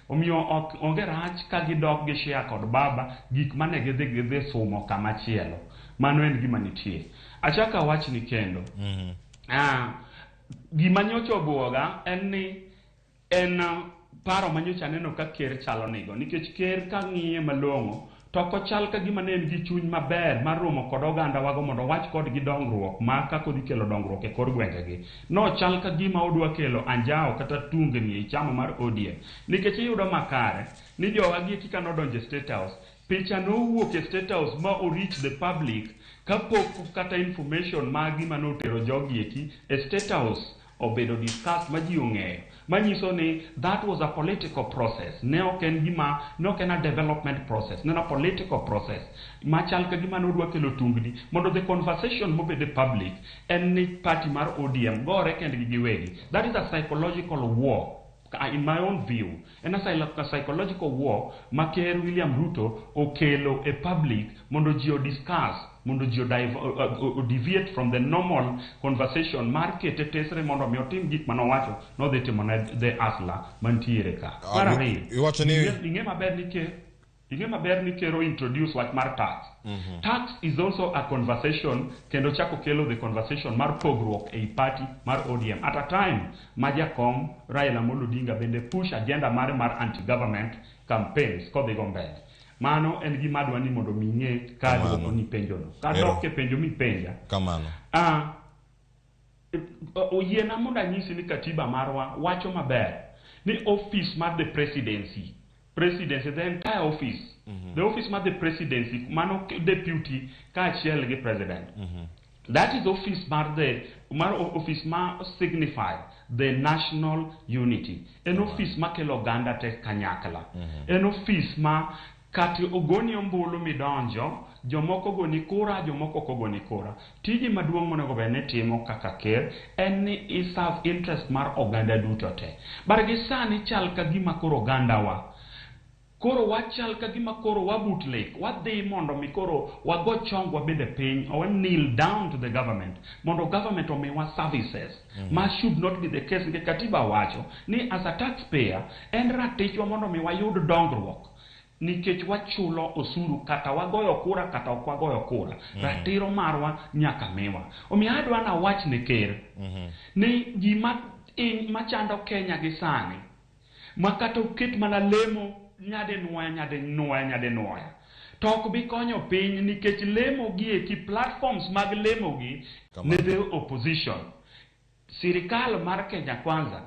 Omiyo ok onge rach ka gidok gi share kod baba gik mane gidhi gidhi sumo kama chielo. Mano en gima nitie. Achako awachni kendo. Gima nyocha obuoga en ni en paro manyocha aneno ka ker chalo nigo nikech ker kang'iye malong'o to ok ochal ka gima ne en gi chuny maber mar romo kod oganda wago mondo owach kodgi dongruok ma kaka odhi kelo dongruok e kor gwengegi. Nochal ka gima odwa kelo anjawo kata tungni ei chama mar ODM. Nikech iyudo makare ni jowagi eki ka nodonjo e State House, picha nowuok e State House ma o reach the public kapok kata information ma gima notero jogi eki e State House obedo discussed ma ji ong'eyo. Manyiso ni that was a political process. Ne ok en gima, ne ok en a development process, ne en a political process. Machal ka gima nodwa kelo tungni mondo the conversation mobed e public en ni party mar ODM gore kendgi giwegi. That is a psychological war. In my own view, en a psychological war ma ker William Ruto okelo e public mondo ji o discuss, mondo ji o deviate from the normal conversation mar kete tesre mondo mi otim gik manowacho nodhi timo ne the hustler mantiere ka. Mar ariyo, Iwacho ni ing'e maber ni ker ing'e maber ni ker o introduce wach mar tax. Tax is also a conversation kendo chako kelo the conversation mar pogruok ei party mar ODM at a time ma jakom Raila Amolo Odinga bende push agenda mare mar anti-government campaigns kodhi go mbele. Mano en gima adwa ni mondo mi ing'e ka Kamano. duoko ni penjono. Kadok e penjo mipenja. Kamano. Oyiena mondo anyisi ni katiba marwa wacho maber ni office mar the presidency, the entire office, the office mar the presidency, mano deputy kaachiel gi president. That is office mar the mar office ma signify the national unity. En office makelo oganda te kanyakla. En office ma kati ogoni ombulu midonjo, jomoko ogoni kura, jomoko ok ogoni kura. Tiji maduong' monego bed ni timo kaka ker en ni i serve interest mar oganda duto te. But gi sani chal ka gima koro ogandawa Koro wachal ka gima koro wabut lek, wadhi mondo mi koro wago chongwa bende piny, or kneel down to the government, mondo government omiwa services. Ma should not be the case, nikech katiba wacho ni as a taxpayer, en ratichwa mondo mi wayud dongruok. Nikech wachulo osuru kata wagoyo kura kata ok wagoyo kura. Ratiro marwa nyaka miwa. Omiyo adwa nawach ne ker ni gima machando Kenya gi sani, ma kata oket mana lemo nyadinuoya nyadinuoya nyadinuoya, to ok bi konyo piny, nikech lemo gi eki, platforms mag lemo gi ne the opposition. Sirikal mar Kenya Kwanza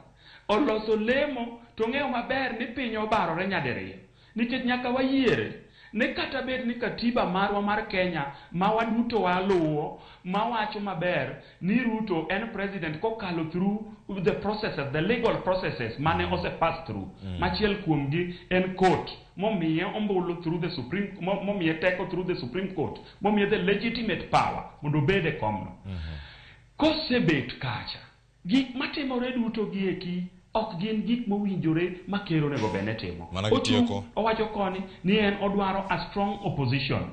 oloso lemo to ng'eyo maber ni piny obarore nyadiriyo, nikech nyaka wayiere ni kata bed ni katiba marwa mar Kenya ma waduto waluwo mawacho maber ni Ruto en president kokalo through the processes, the legal processes mane ose pass through. Machiel kuomgi en court momiye ombulu through the Supreme, momiye teko through the Supreme Court, momiye the legitimate power mondo obed e komno. Kosebet kacha, gik matimore duto gi eki ok gin gik mowinjore ma ker onego bed ni timo. Mana gitieko. Owacho koni ni en odwaro a strong opposition.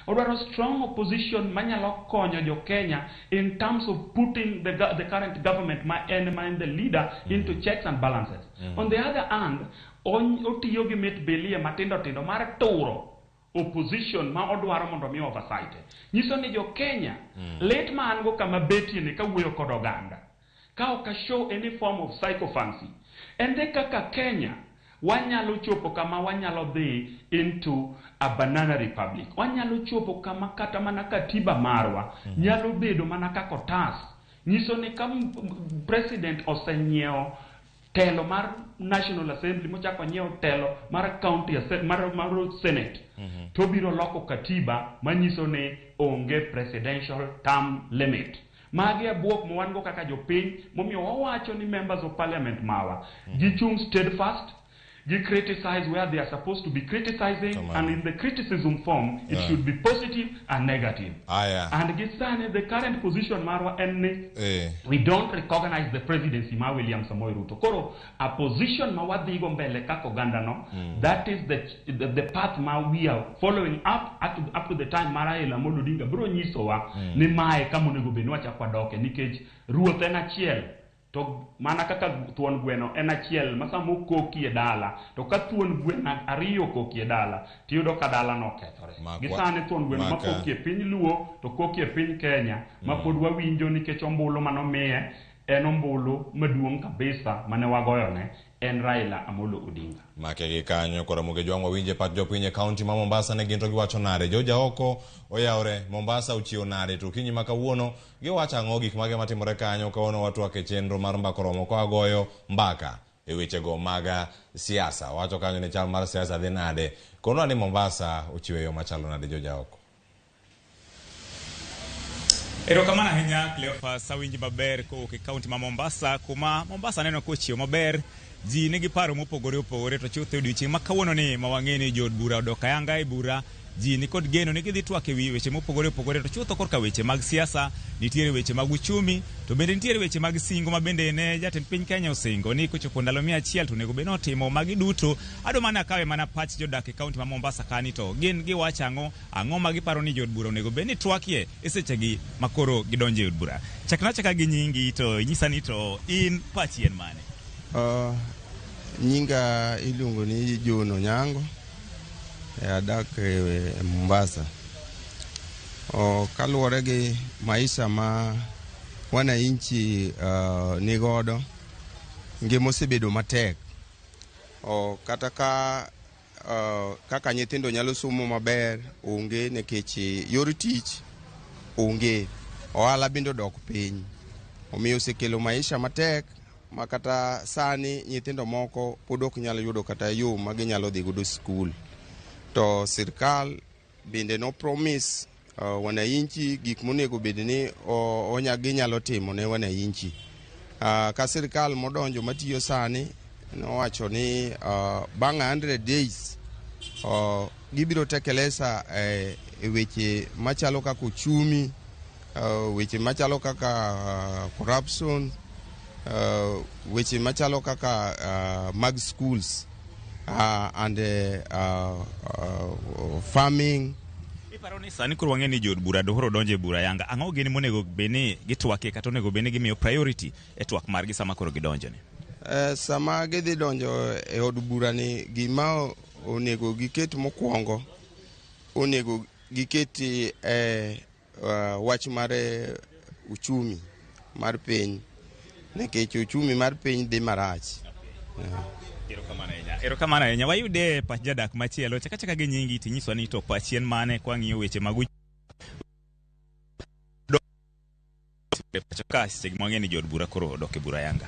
Odwaro strong opposition manyalo konyo jo Kenya in terms of putting the current government ma en the leader into checks and balances. On the other hand, otiyo gi mit bilie matindo tindo mar turo opposition ma odwaro mondo mi oversight. Nyiso ni jo Kenya lit ma an go kama betie ni kawuoyo kod oganda, ka ok show any form of sycophancy, en de kaka Kenya wanyalo chopo kama wanyalo dhi into a banana republic. Wanyalo chopo kama kata mana katiba marwa nyalo bedo mana kaka otas. Nyiso ni ka president osenyiewo telo mar National Assembly, mochako nyiewo telo mar county mar Senate, to biro loko katiba manyiso ni onge presidential term limit. Magi e bwok ma wan go kaka jopiny, momiyo wawacho ni members of parliament mawa gichung' steadfast, gi criticize where they are supposed to be criticizing. Kamano. And in the criticism form it should be positive and negative. Aya. And gi sani the current position marwa en ni we don't recognize the presidency ma William Samoei Ruto. Koro a position ma wadhigo mbele kaka oganda no, that is the path ma we are following up to the time ma Raila Amolo Odinga biro nyisowa ni mae kama onego bed ni wachako wadoke, nikech ruoth en achiel. To mana kaka thuon gweno en achiel ma sama okoki e dala, to ka thuon gweno ariyo okoki e dala, tiyudo ka dala no okethore. Gi sani thuon gweno ma koki e piny Luo to koki e piny Kenya ma pod wawinjo, nikech ombulu manomiye en ombulu maduong' kabisa mane wagoyone en Raila Amolo Odinga. Make gi kanyo koro Ramogi Jwang' wawinje pach jopiny e kaunti ma Mombasa ne gin to giwacho nade. Joja oko oyawre Mombasa ochiewo nade to okinyi ma kawuono giwacho ang'o, gik mage matimore kanyo. Kawuono watwak e chenro mar Mbaka Oromo ka wagoyo mbaka e wechego mag siasa. Wacho kanyo ni chal mar siasa dhi nade. Konwa ni Mombasa ochiewo e yo machalo nade, Joja oko. Erokamano ahinya Cleophas, awinji maber kowuok e kaunti ma Mombasa, kuma Mombasa neno kochiewo maber. Ji nigi paro mopogore opogore, to chutho e odiochieng' ma kawuono ni ma wang'e ni jood bura odok ayanga e bura, ji nikod geno ni gidhi twak e wi weche mopogore opogore, to chutho korka weche mag siasa, nitiere weche mag uchumi, to bende nitiere weche mag singo ma bende ne jatend piny Kenya osingo ni kochopo ndalo 100 to onego bed ni otimo magi duto. Adwa mana akawe mana pach jodak e kaunti ma Mombasa kani, to gin giwacho ang'o, ang'o ma giparo ni jood bura onego bed ni twakie e sechegi ma koro gidonjo e od bura. Chakna achaka gi nyingi to inyisa ni to in pachi en mane? Nyinga iluongo ni John Onyango, adak e Mombasa. Kaluwore gi maisha ma wananchi nigodo, ngima osebedo matek. Kata ka kaka nyithindo nyalo somo maber onge, nikech yor tich onge, ohala bende odok piny. Omiyo osekelo maisha matek ma kata sani nyithindo moko pod ok nyal yudo kata yo ma ginyalo dhi godo skul. To sirkal bende no promise wananchi gik monego bed ni ginyalo timo ne wananchi. Ka sirkal modonjo matiyo sani nowacho ni bang' 100 days gibiro tekeleza e weche machalo kaka uchumi, weche machalo kaka corruption, weche machalo kaka mag schools. and farming. Iparo ni sani koro wang'e ni jood bura koro donjo e bura yanga. Ang'o gini monego bed ni gitwakie kata onego bed ni gimiyo priority e twak margi sama koro gidonjo ni? Sama gidhi donjo e od bura ni, gima onego giket mokwongo, onego giket wach mar uchumi mar piny, nikech uchumi mar piny dhi marach. Erokamano ahinya. Erokamano ahinya. Wayude pach jadak machielo. Chaka chaka gi nyingi tinyiswa ni to pachi en mane kwang'iyo weche mag pacho ka seche ma wang'e ni jood bura koro odok e bura yanga.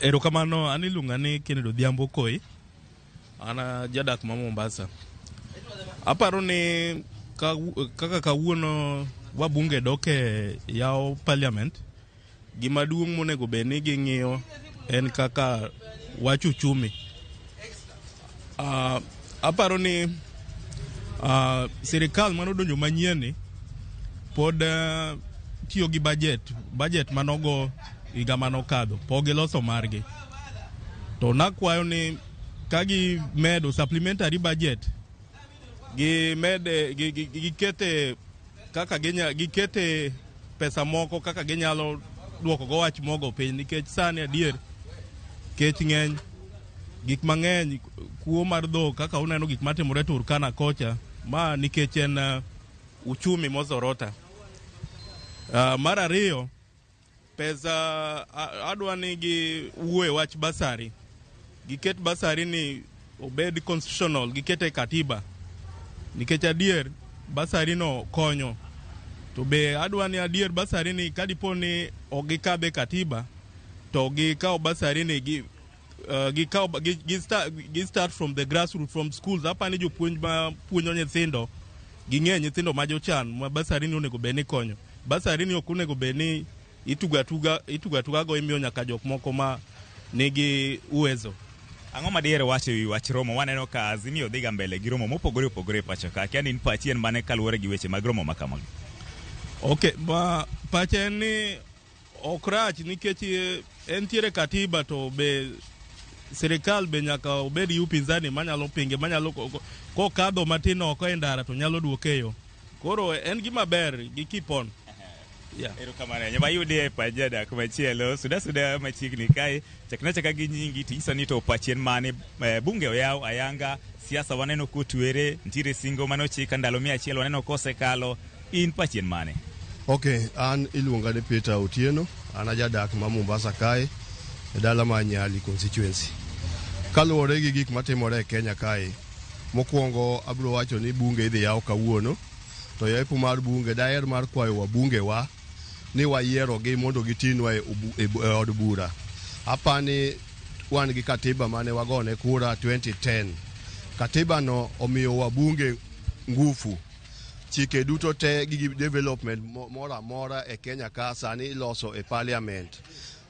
Erokamano, an iluonga ni Kennedy Odhiambo Koi. An jadak ma Mombasa. Aparo ni kaka kawuono wabunge dok e yawo parliament, gima duong' monego bed ni ging'iyo en kaka wach uchumi. Aparo ni sirikal manodonjo manyien ni pod tiyo gi budget manogo higa manokadho, pok giloso margi. To nakwayo ni ka gimedo supplementary budget, gimede gikete kaka gikete pesa moko kaka ginyalo duoko go wach mogo piny, nikech sani adier kech ng'eny, gik mang'eny, kuo mar dhok kaka uneno gik matimore Turkana kocha, ma nikech en uchumi mozorota. Mar ariyo, pesa adwa ni giwuoye wach basari, giket basari ni obed constitutional, gikete katiba, nikech adier basari no konyo. To be adwa ni adier basari ni kadipo ni ok gikadhe katiba, to gikaw basari ni gi gi start from the grassroots, from schools. Apani jopuonj ma puonjo nyithindo ging'e nyithindo ma jochan ma basari ni onego bed ni konyo. Basari ni ok onego bed ni itugo atuga go, imiyo nyaka jok moko ma nigi uwezo. Ang'o ma diher wacho ewi wach romo? Waneno ka Azimio dhiga mbele gi romo mopogore opogore e pacho ka. Akia ni in pachi en mane kaluwore gi weche mag romo ma kamagi? Okay, pacha en ni ok rach nikech entiere katiba, to be sirikal be nyaka obed gi upinzani manyalo pinge, manyalo kokadho matin oko e ndara to nyalo duoke yo. Koro en gima ber gi keep on. Yeah. Erokamano ahinya. Wayude e pach jadak machielo. Suda suda machiegni kae. Chakna chaka gi nyingi tinyisa ni to pachi en mane? Bunge oyaw ayanga, siasa waneno kotwere, nitiere singo manochik ndalo 100 waneno kosekalo. In pachi en mane? Okay, an iluonga ni Peter Otieno, an ajadak ma Mombasa kae, e dala mar Nyali constituency. Kaluwore gi gik matimore e Kenya kae, mokwongo abiro wacho ni bunge idhi yaw kawuono, to yepo mar bunge daher mar kwayo wabunge wa ni wayierogi mondo gitinwa e od bura. Apani wan gi katiba mane wagone kura 2010. Katiba no omiyo wabunge ngufu. Chike duto te gi development moro amora e Kenya ka sani iloso e parliament.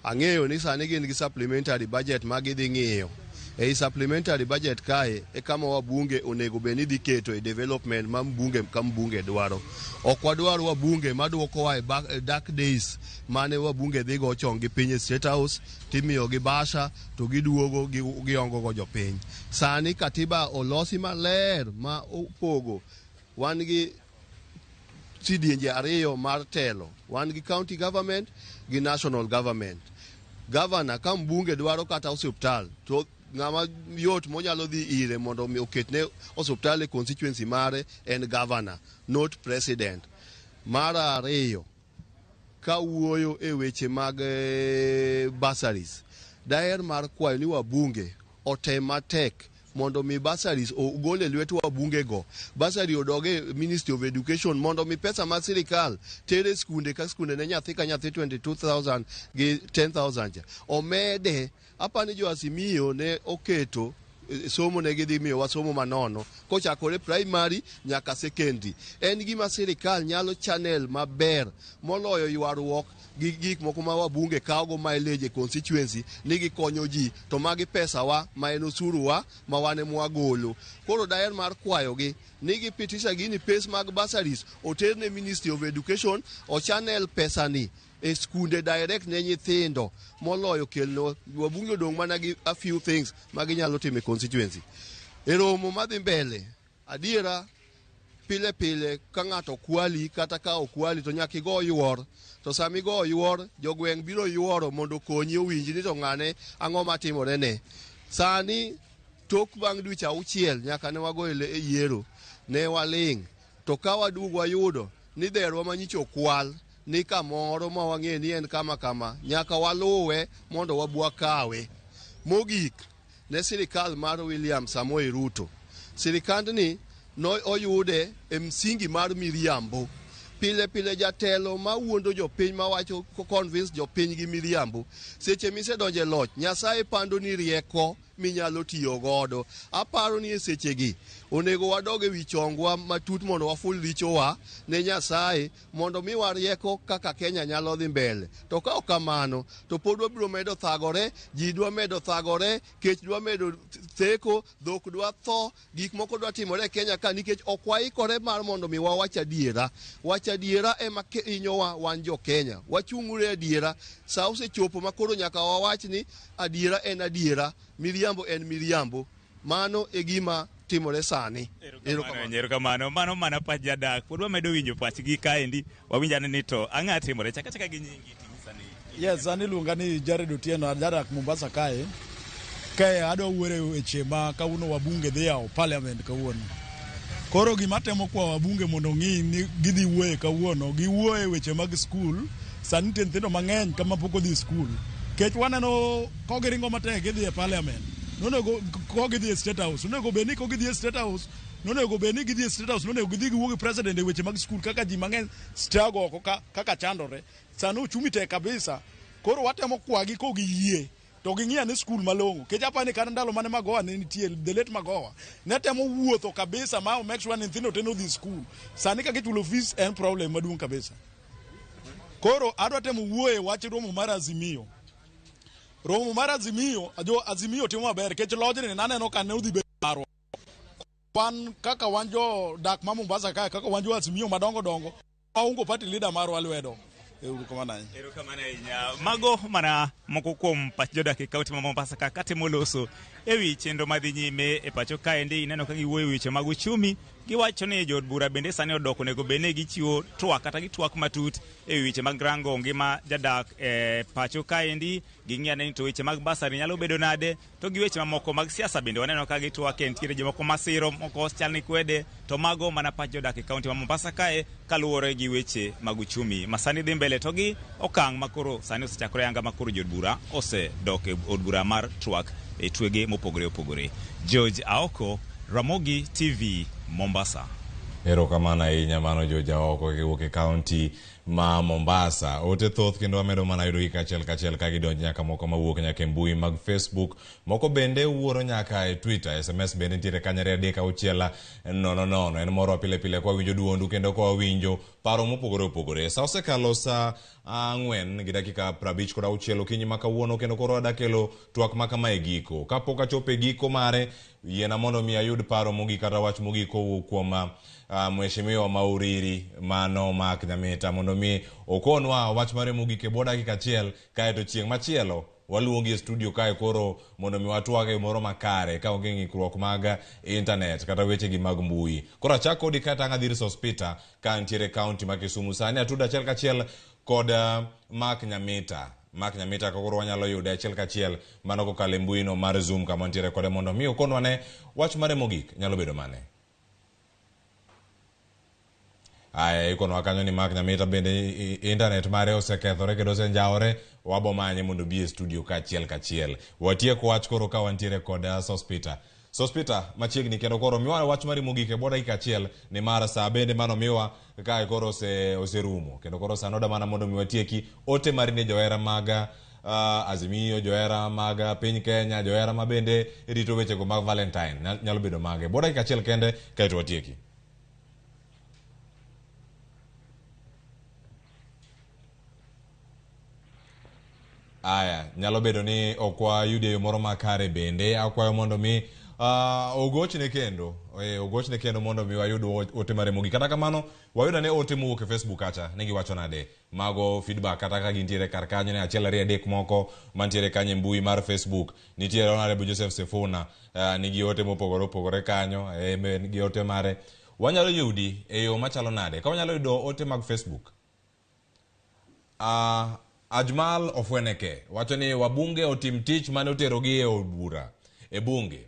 Ang'eyo ni sani gin gi supplementary budget ma gidhi ng'iyo. Ei supplementary budget kae e kama wabunge onego bed ni dhi keto e development ma mbunge ka mbunge dwaro. Ok wadwar wabunge maduokowa e dark days mane wabunge dhigo chon gi piny e State House, timiyogi basha to giduogo giongo go jopiny. Sani katiba olosi maler ma opogo. Wan gi sidienje ariyo mar telo. Wan gi county government gi national government. Governor ka mbunge dwaro kata osiptal, to ng'ama yot monyalo dhi ire mondo mi oketne osiptal e constituency mare en governor, not president. Mar ariyo, kawuoyo e weche mag bursaries, daher mar kwayo ni wabunge otem matek mondo mi bursaries ogol e lwet wabunge go. Bursary odog e Ministry of Education mondo mi pesa mar sirikal tere skunde ka skunde ne nyathi ka nyathi 22,000 gi 10,000 cha. Omede, apani jo Azimio ne oketo somo ne gidhi miyowa somo manono kochakore primary nyaka secondary. En gima sirikal nyalo channel maber moloyo ywaruok gi gik moko ma wabunge kawogo mileage e constituency ni gikonyo ji, to magi pesa wa ma en osuru wa ma wan ema wagolo. Koro daher mar kwayogi ni gipitisha gini pes mag bursaries oter ne Ministry of Education, ochannel pesa ni e skunde direct ne nyithindo moloyo kelno wabunge odong' mana gi a few things ma ginyalo timo e constituency. E romo madhi mbele, adiera pile pile ka ng'ato kwali kata ka okwali to nyaka igo yuor. To sama igo yuor, jogweng' biro yuoro mondo okonyi owinj ni to ng'ane ang'o matimore ne. Sani tok bang' dweche 6 nyaka ne wago e yiero, ne waling'. To ka waduogo wayudo ni dherwa manyicho okwal ni kamoro ma wang'e ni en kama kama, nyaka waluwe mondo wabwa kawe. Mogik ne sirikal mar William Samoei Ruto. Sirikandni no oyude e msingi mar miriambo. Pile pile jatelo ma wuondo jopiny mawacho convince jopiny gi miriambo. Seche misedonjo e loch, Nyasaye pando ni rieko minyalo tiyo godo. Aparo ni e sechegi onego wadog e wi chongwa matut mondo waful richowa ne Nyasaye mondo miwa rieko kaka Kenya nyalo dhi mbele. To ka ok kamano, to pod wabiro medo thagore, ji dwa medo thagore, kech dwa medo theko, dhok dwa tho, gik moko dwa timore e Kenya ka nikech ok waikore mar mondo mi wawach adiera. Wach adiera ema hinyowa wan jo Kenya. Wachung'uru e adiera. Sa osechopo ma koro nyaka wawach ni adiera en adiera, miriambo en miriambo. Mano e gima timore sani. Erokamano. Mano mana pach jadak. Pod wamedo winjo pachgi kaendi. Wawinj ane ni to ang'a timore. Chak achaka gi nyingi ting'isa ni. Yes, an iluonga ni Jared Otieno, ajadak Mombasa kae. Kae adwa wuoyo e weche ma kawuono wabunge dhi yawo parliament kawuono. Koro gima temo kwa wabunge mondo ng'i ni gidhi wuoye kawuono, giwuoye weche mag skul. Sani nitie nyithindo mang'eny kama pok odhi skul. Kech waneno kogiringo matek gidhi e parliament. Nonego kogidhi e State House. Onego bed ni kogidhi e State House, nonego bed ni gidhi e State House, nonego gidhi giwuo gi president e weche mag skul kaka ji mang'eny struggle oko kaka chandore. Sani uchumi tek kabisa. Koro watemo kwagi kogiyie to ging'iya ni skul malong'o. Kech apani ni kata ndalo mane Magoha ne nitie, the late Magoha, ne temo wuotho kabisa ma make sure ni nyithindo te nodhi skul. Sani kaka ichulo fees en problem maduong' kabisa. Koro adwa temo wuoye wach romo mar Azimio. Romo mar Azimio, jo Azimio timo maber kech lojni naneno ka ne odhi bedo marwa. Wan kaka wan jo dak ma Mombasa kae, kaka wan jo Azimio madongo dongo, waungo party leader marwa lwedo. Erokamano ahinya. Erokamano ahinya. Mago mana moko kuom pach jodak e kaunti ma Mombasa ka katemo loso e wi chenro madhi nyime e pacho kaendi. Ineno ka giwuoyo e weche mag uchumi, giwacho ni jood bura bende sani odok onego bed ni gichiwo twak kata gitwak matut e wi weche mag rango ngima jadak e pacho kaendi. Ging'iyo ane ni to weche mag basari nyalo bedo nade, to gi weche mamoko mag siasa bende waneno ka gitwake. Nitiere jomoko masiro, moko chal ni kwede, to mago mana pach jodak e kaunti ma Mombasa kae kaluwore gi weche mag uchumi ma sani dhi mbele to gi okang' ma koro sani osechakore yanga ma koro jood bura osedok e od bura mar twak e twege mopogore opogore. George Aoko, Ramogi TV, Mombasa. Erokamano ahinya mano George Aoko kiwuok e kaunti ma Mombasa. Ote thoth kendo wamedo mana yudogi kachiel kachiel ka gidonjo nyaka moko mawuok nyaka e mbui mag Facebook. Moko bende wuoro nyaka e Twitter. SMS bende nitiere kanyo 3 6 0 0. En moro pile pile kwa winjo duondu kendo kwa winjo paro mopogore opogore. Sa osekalo sa 4:56 okinyi ma kawuono kendo koro adakelo twak ma kama e giko. Kapok achopo e giko mare, yiena mondo mi ayud paro mogik kata wach mogik kowuok kuom Mheshimiwa Mauriri mano Mark Nyamita mondo mi okonwa wach mare mogik e bwo dakika achiel, kaeto chieng' machielo waluongi e studio kae koro mondo mi watwag e moro makare ka onge ng'ikruok mag internet kata wechegi mag mbui. Koro achak kodi ka tang' adhi ir Sospeter ka nitiere e kaunti ma Kisumu. Sani atudo achiel kachiel kod Mark Nyamita. Mark Nyamita koro wanyalo yude achiel kachiel mano kokalo e mbui no mar Zoom kama nitiere kode mondo mi okonwa ne wach mare mogik nyalo bedo mane. Aya, ikonwa kanyo ni Mark Nyamita bende internet mare osekethore kendo osenjawore, wabo manye mondo obi e studio kachiel kachiel. Watiek wach koro ka wantiere kod Sospeter. Sospeter machiegni kendo koro miwa wach mari mogik e bwo dakika achiel ni mar sa bende mano miwa kae koro oserumo kendo koro sa noda mana mondo mi watieki ote mari ne johera mag Azimio, johera mag piny Kenya, johera ma bende rito wechego mag Valentine nyalo bedo mage. Bwo dakika achiel kende kaeto watieki. Aya, nyalo bedo ni ok wayudi e yo moro makare bende. Akwayo mondo mi Ogochne kendo, ogochne kendo mondo mi wayud ote mare mogik. Kata kamano, wayud ane ote mowuok e Facebook kacha, ne giwacho nade? Mago feedback kata ka gintiere kar kanyo ne 1 2 3 moko mantiere kanyo e mbui mar Facebook. Nitiere Honorable Joseph Sifuna, nigi ote mopogore opogore kanyo, nigi ote mare. Wanyalo yudi e yo machalo nade? Ka wanyalo yudo ote mag Facebook. Ajmal Ofweneke wacho ni wabunge otim tich mane oterogi e od bura e bunge.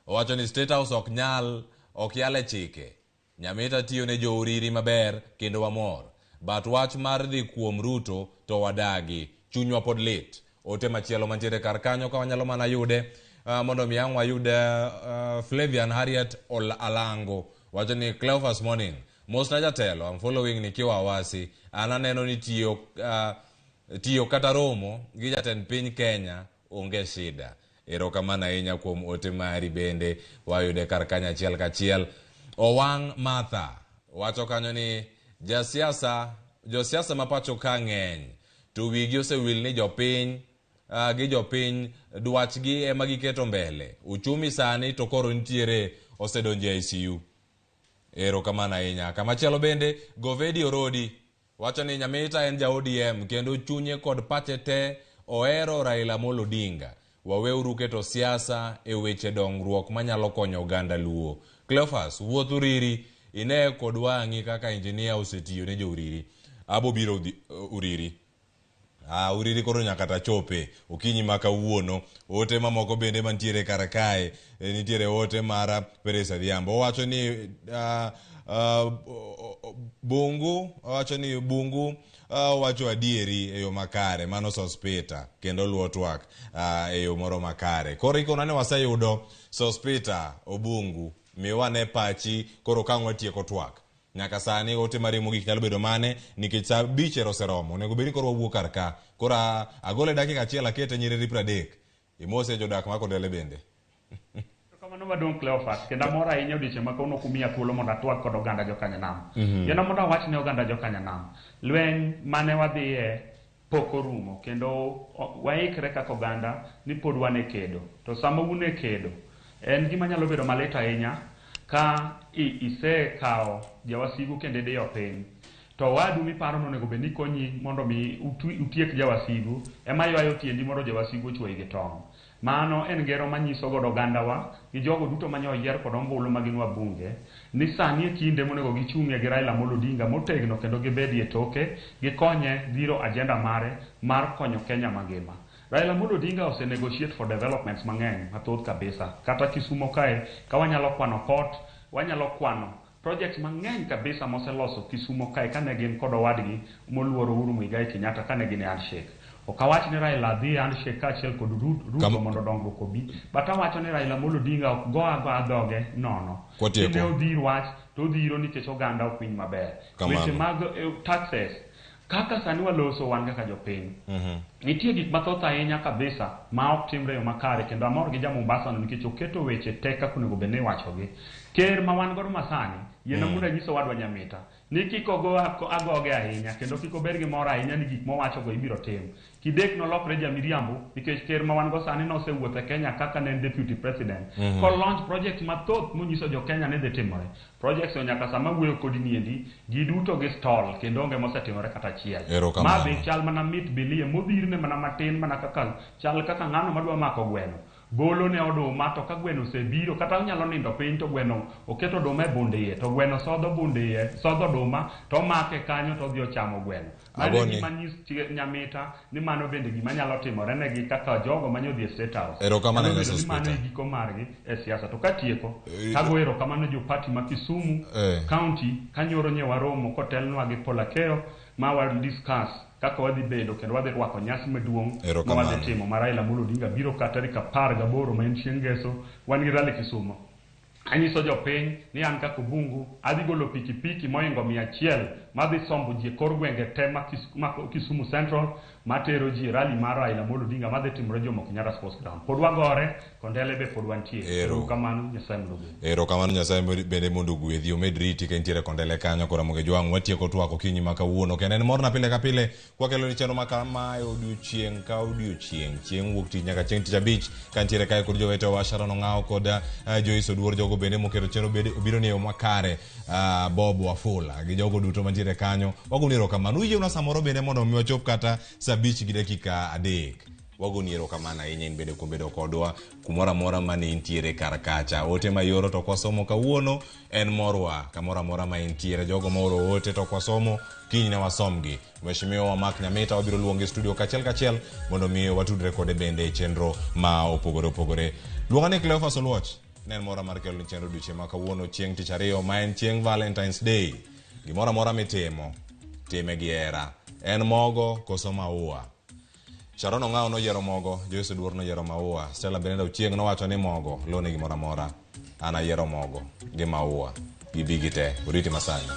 Owacho ni State House ok nyal ok yal e chike. Nyamita tiyo ne jo Uriri maber kendo wamor. But wach mar dhi kuom Ruto to wadagi. Chunywa pod lit. Ote machielo mantiere kar kanyo ka wanyalo mana yude mondo mi ang' wayud Flavian Harriet Alango wacho ni Cleophas morning. Mosna jatelo, I'm following nikiwa Awasi. An aneno ni tiyo kata romo gi jatend piny Kenya onge shida. Erokamano ahinya kuom ote mari bende wayude kar kanyo achiel kachiel. Owang' Martha wacho kanyo ni josiasa ma pacho ka ng'eny to wigi osewil ni jopiny gi jopiny dwachgi ema giketo mbele. Uchumi sani to koro nitiere osedonjo e ICU. Erokamano ahinya. Kamachielo bende Govedi Orodi wacho ni Nyamita en ja ODM kendo chunye kod pache te ohero Raila Amolo Odinga. Waweuru keto siasa e weche dongruok manyalo konyo oganda Luo. Cleophas, wuoth Uriri, ine kod wang'i kaka engineer osetiyo ne jo Uriri. Abo biro Uriri. Uriri koro nyaka tachope okinyi ma kawuono. Ote mamoko bende mantiere kar kae, nitiere ote mar Peres Adhiambo. Owacho ni Bungu, owacho ni Bungu owacho adieri e yo makare, mano Sospita kendo luwo twak e yo moro makare. Koro ikona ni waseyudo Sospita Obungu, miwa ne pachi koro ka ang' watieko twak. Nyaka sani ote mari mogik nyalo bedo mane nikech sa 5 ero oseromo. Onego bed ni koro wawuok kar ka. Koro agole dakika achiel akete nyiriri 30. Imose jodak ma Kondele bende. Kamano maduong' Cleophas, kendo amor ahinya odiochieng' ma kawuono kumiya thuolo mondo atwag kod oganda jokanyanam. Kendo mondo awach ne oganda jokanyanam, lweny mane wadhiye pok orumo kendo waikre kaka oganda ni pod wan e kedo. To sama un e kedo, en gima nyalo bedo malit ahinya ka isekawo jawasigu kendo idiyo piny. To wadu miparo ni onego bed ni konyi mondo mi utiek jawasigu ema ywayo tiendi mondo jawasigu ochwoyi gi tong'. Mano en ngero manyiso godo ogandawa gi jogo duto mane oyier kod ombulu ma gin wabunge ni sani e kinde monego gichung'ie gi Raila Amolo Odinga motegno kendo gibedie toke gikonye dhiro agenda mare mar konyo Kenya mangima. Raila Amolo Odinga ose negotiate for developments mang'eny mathoth kabisa. Kata Kisumo kae ka wanyalo kwano port, wanyalo kwano projects mang'eny kabisa moseloso Kisumo kae kane gin kod owadgi moluoro Uhuru Muigai Kenyatta kane gin e handshake. Ok awach ni Raila dhi e handshake kaachiel kod Ruto mondo dongruok obi, but awacho ni Raila Amolo Odinga ok go agoya dhoge nono. Kinde odhir wach to odhiro nikech oganda ok winj maber. Weche mag taxes kaka sani waloso wan kaka jopiny. Nitie gik mathoth ahinya kabisa ma ok timre e yo makare kendo amor gi ja Mombasa no nikech oketo weche te kaka onego bed ni iwachogi. Ker ma wan godo masani, yiena mondo anyis owadwa Nyamita ni kik ogo agoge ahinya kendo kik obed gi mor ahinya ni gik mowachogo ibiro tim. Kidek nolokre jamiriambo nikech ker ma wan go sani nosewuotho e Kenya kaka ne en deputy president. Ko launch project mathoth monyiso jo Kenya ni dhi timore. Projects go nyaka sama wuoyo kodi niendi, giduto gi stall kendo onge mosetimore kata achiel. Ma be chal mana mit bilie modhirne mana matin mana kaka chal kaka ng'ano madwa mako gweno. Golo ne oduma to ka gweno osebiro kata onyalo nindo piny to gweno oketo oduma e bund iye to gweno sodho bund iye sodho oduma to omake kanyo to odhi ochamo gweno. Mano e gima nyis Nyamita ni mano bende gima nyalo timore negi kaka jogo mane odhi e State House. Erokamano Nyalo ahinya bedo ni mano Sospita. e giko margi e siasa. To katieko, tago erokamano jo party ma Kisumu County kanyoro nye waromo kotelnwa gi Paul Akeo ma wa discuss kaka wadhi bedo kendo wadhi rwako nyasi maduong' ma wadhi timo ma Raila Amolo Odinga biro ka tarik 18 ma en chieng' Ngeso, wan gi rally Kisumo. Anyiso jopiny ni an kaka Obungu adhi golo pikipiki moingo 100 madhi sombo ji e kor gwenge te ma Kisumu Central matero ji e rally mar Raila Amolo Odinga madhi timore Jomo Kenyatta Sports Ground. Pod wagore, Kondele be pod wantie. Ero. Kamano, Nyasaye mondo ogwedhi. Ero kamano Nyasaye bende mondo ogwedhi omed riti ka intiere Kondele kanyo kod Ramogi Jwang'. Watieko twak okinyi ma kawuono kendo en morna pile ka pile kwakelo ni chenro ma kamae odiochieng' ka odiochieng' chieng' wuok tich nyaka chieng' tich abich ka ntiere kae kod jowetewa Sharon Ong'awo kod Joyce Oduor jogo bende moketo chenro bende obiro ni e yo makare Bob Wafula gi jogo duto mantiere kanyo wagoni erokamano. Uyienwa samoro bende mondo mi wachop kata saa 5:03. Wagoni erokamano ahinya in bende kuom bedo kodwa kumoro amora mane intiere kar kacha. Ote ma ioro to ok wasomo kawuono en morwa kamoro amora ma intiere. Jogo ma oro ote to ok wasomo kiny ne wasomgi. Mheshimiwa Mark Nyamita wabiro luonge e studio kachiel kachiel mondo mi watudre kode bende e chenro ma opogore opogore. Luonga ni Cleophas Oluoch. Ne en mora mar kelo ni chenro odiochieng' ma kawuono chieng' tich ariyo ma en chieng' Valentine's Day. Gimoro amora mitimo, time gi hera. En mogo koso maua? Sharon Ong'awo noyiero mogo, Joyce Oduor noyiero maua. Stella Beneda Ochieng' nowacho ni mogo lone gimoro amora. An ayiero mogo gi maua. Gibi gite. Oriti masani.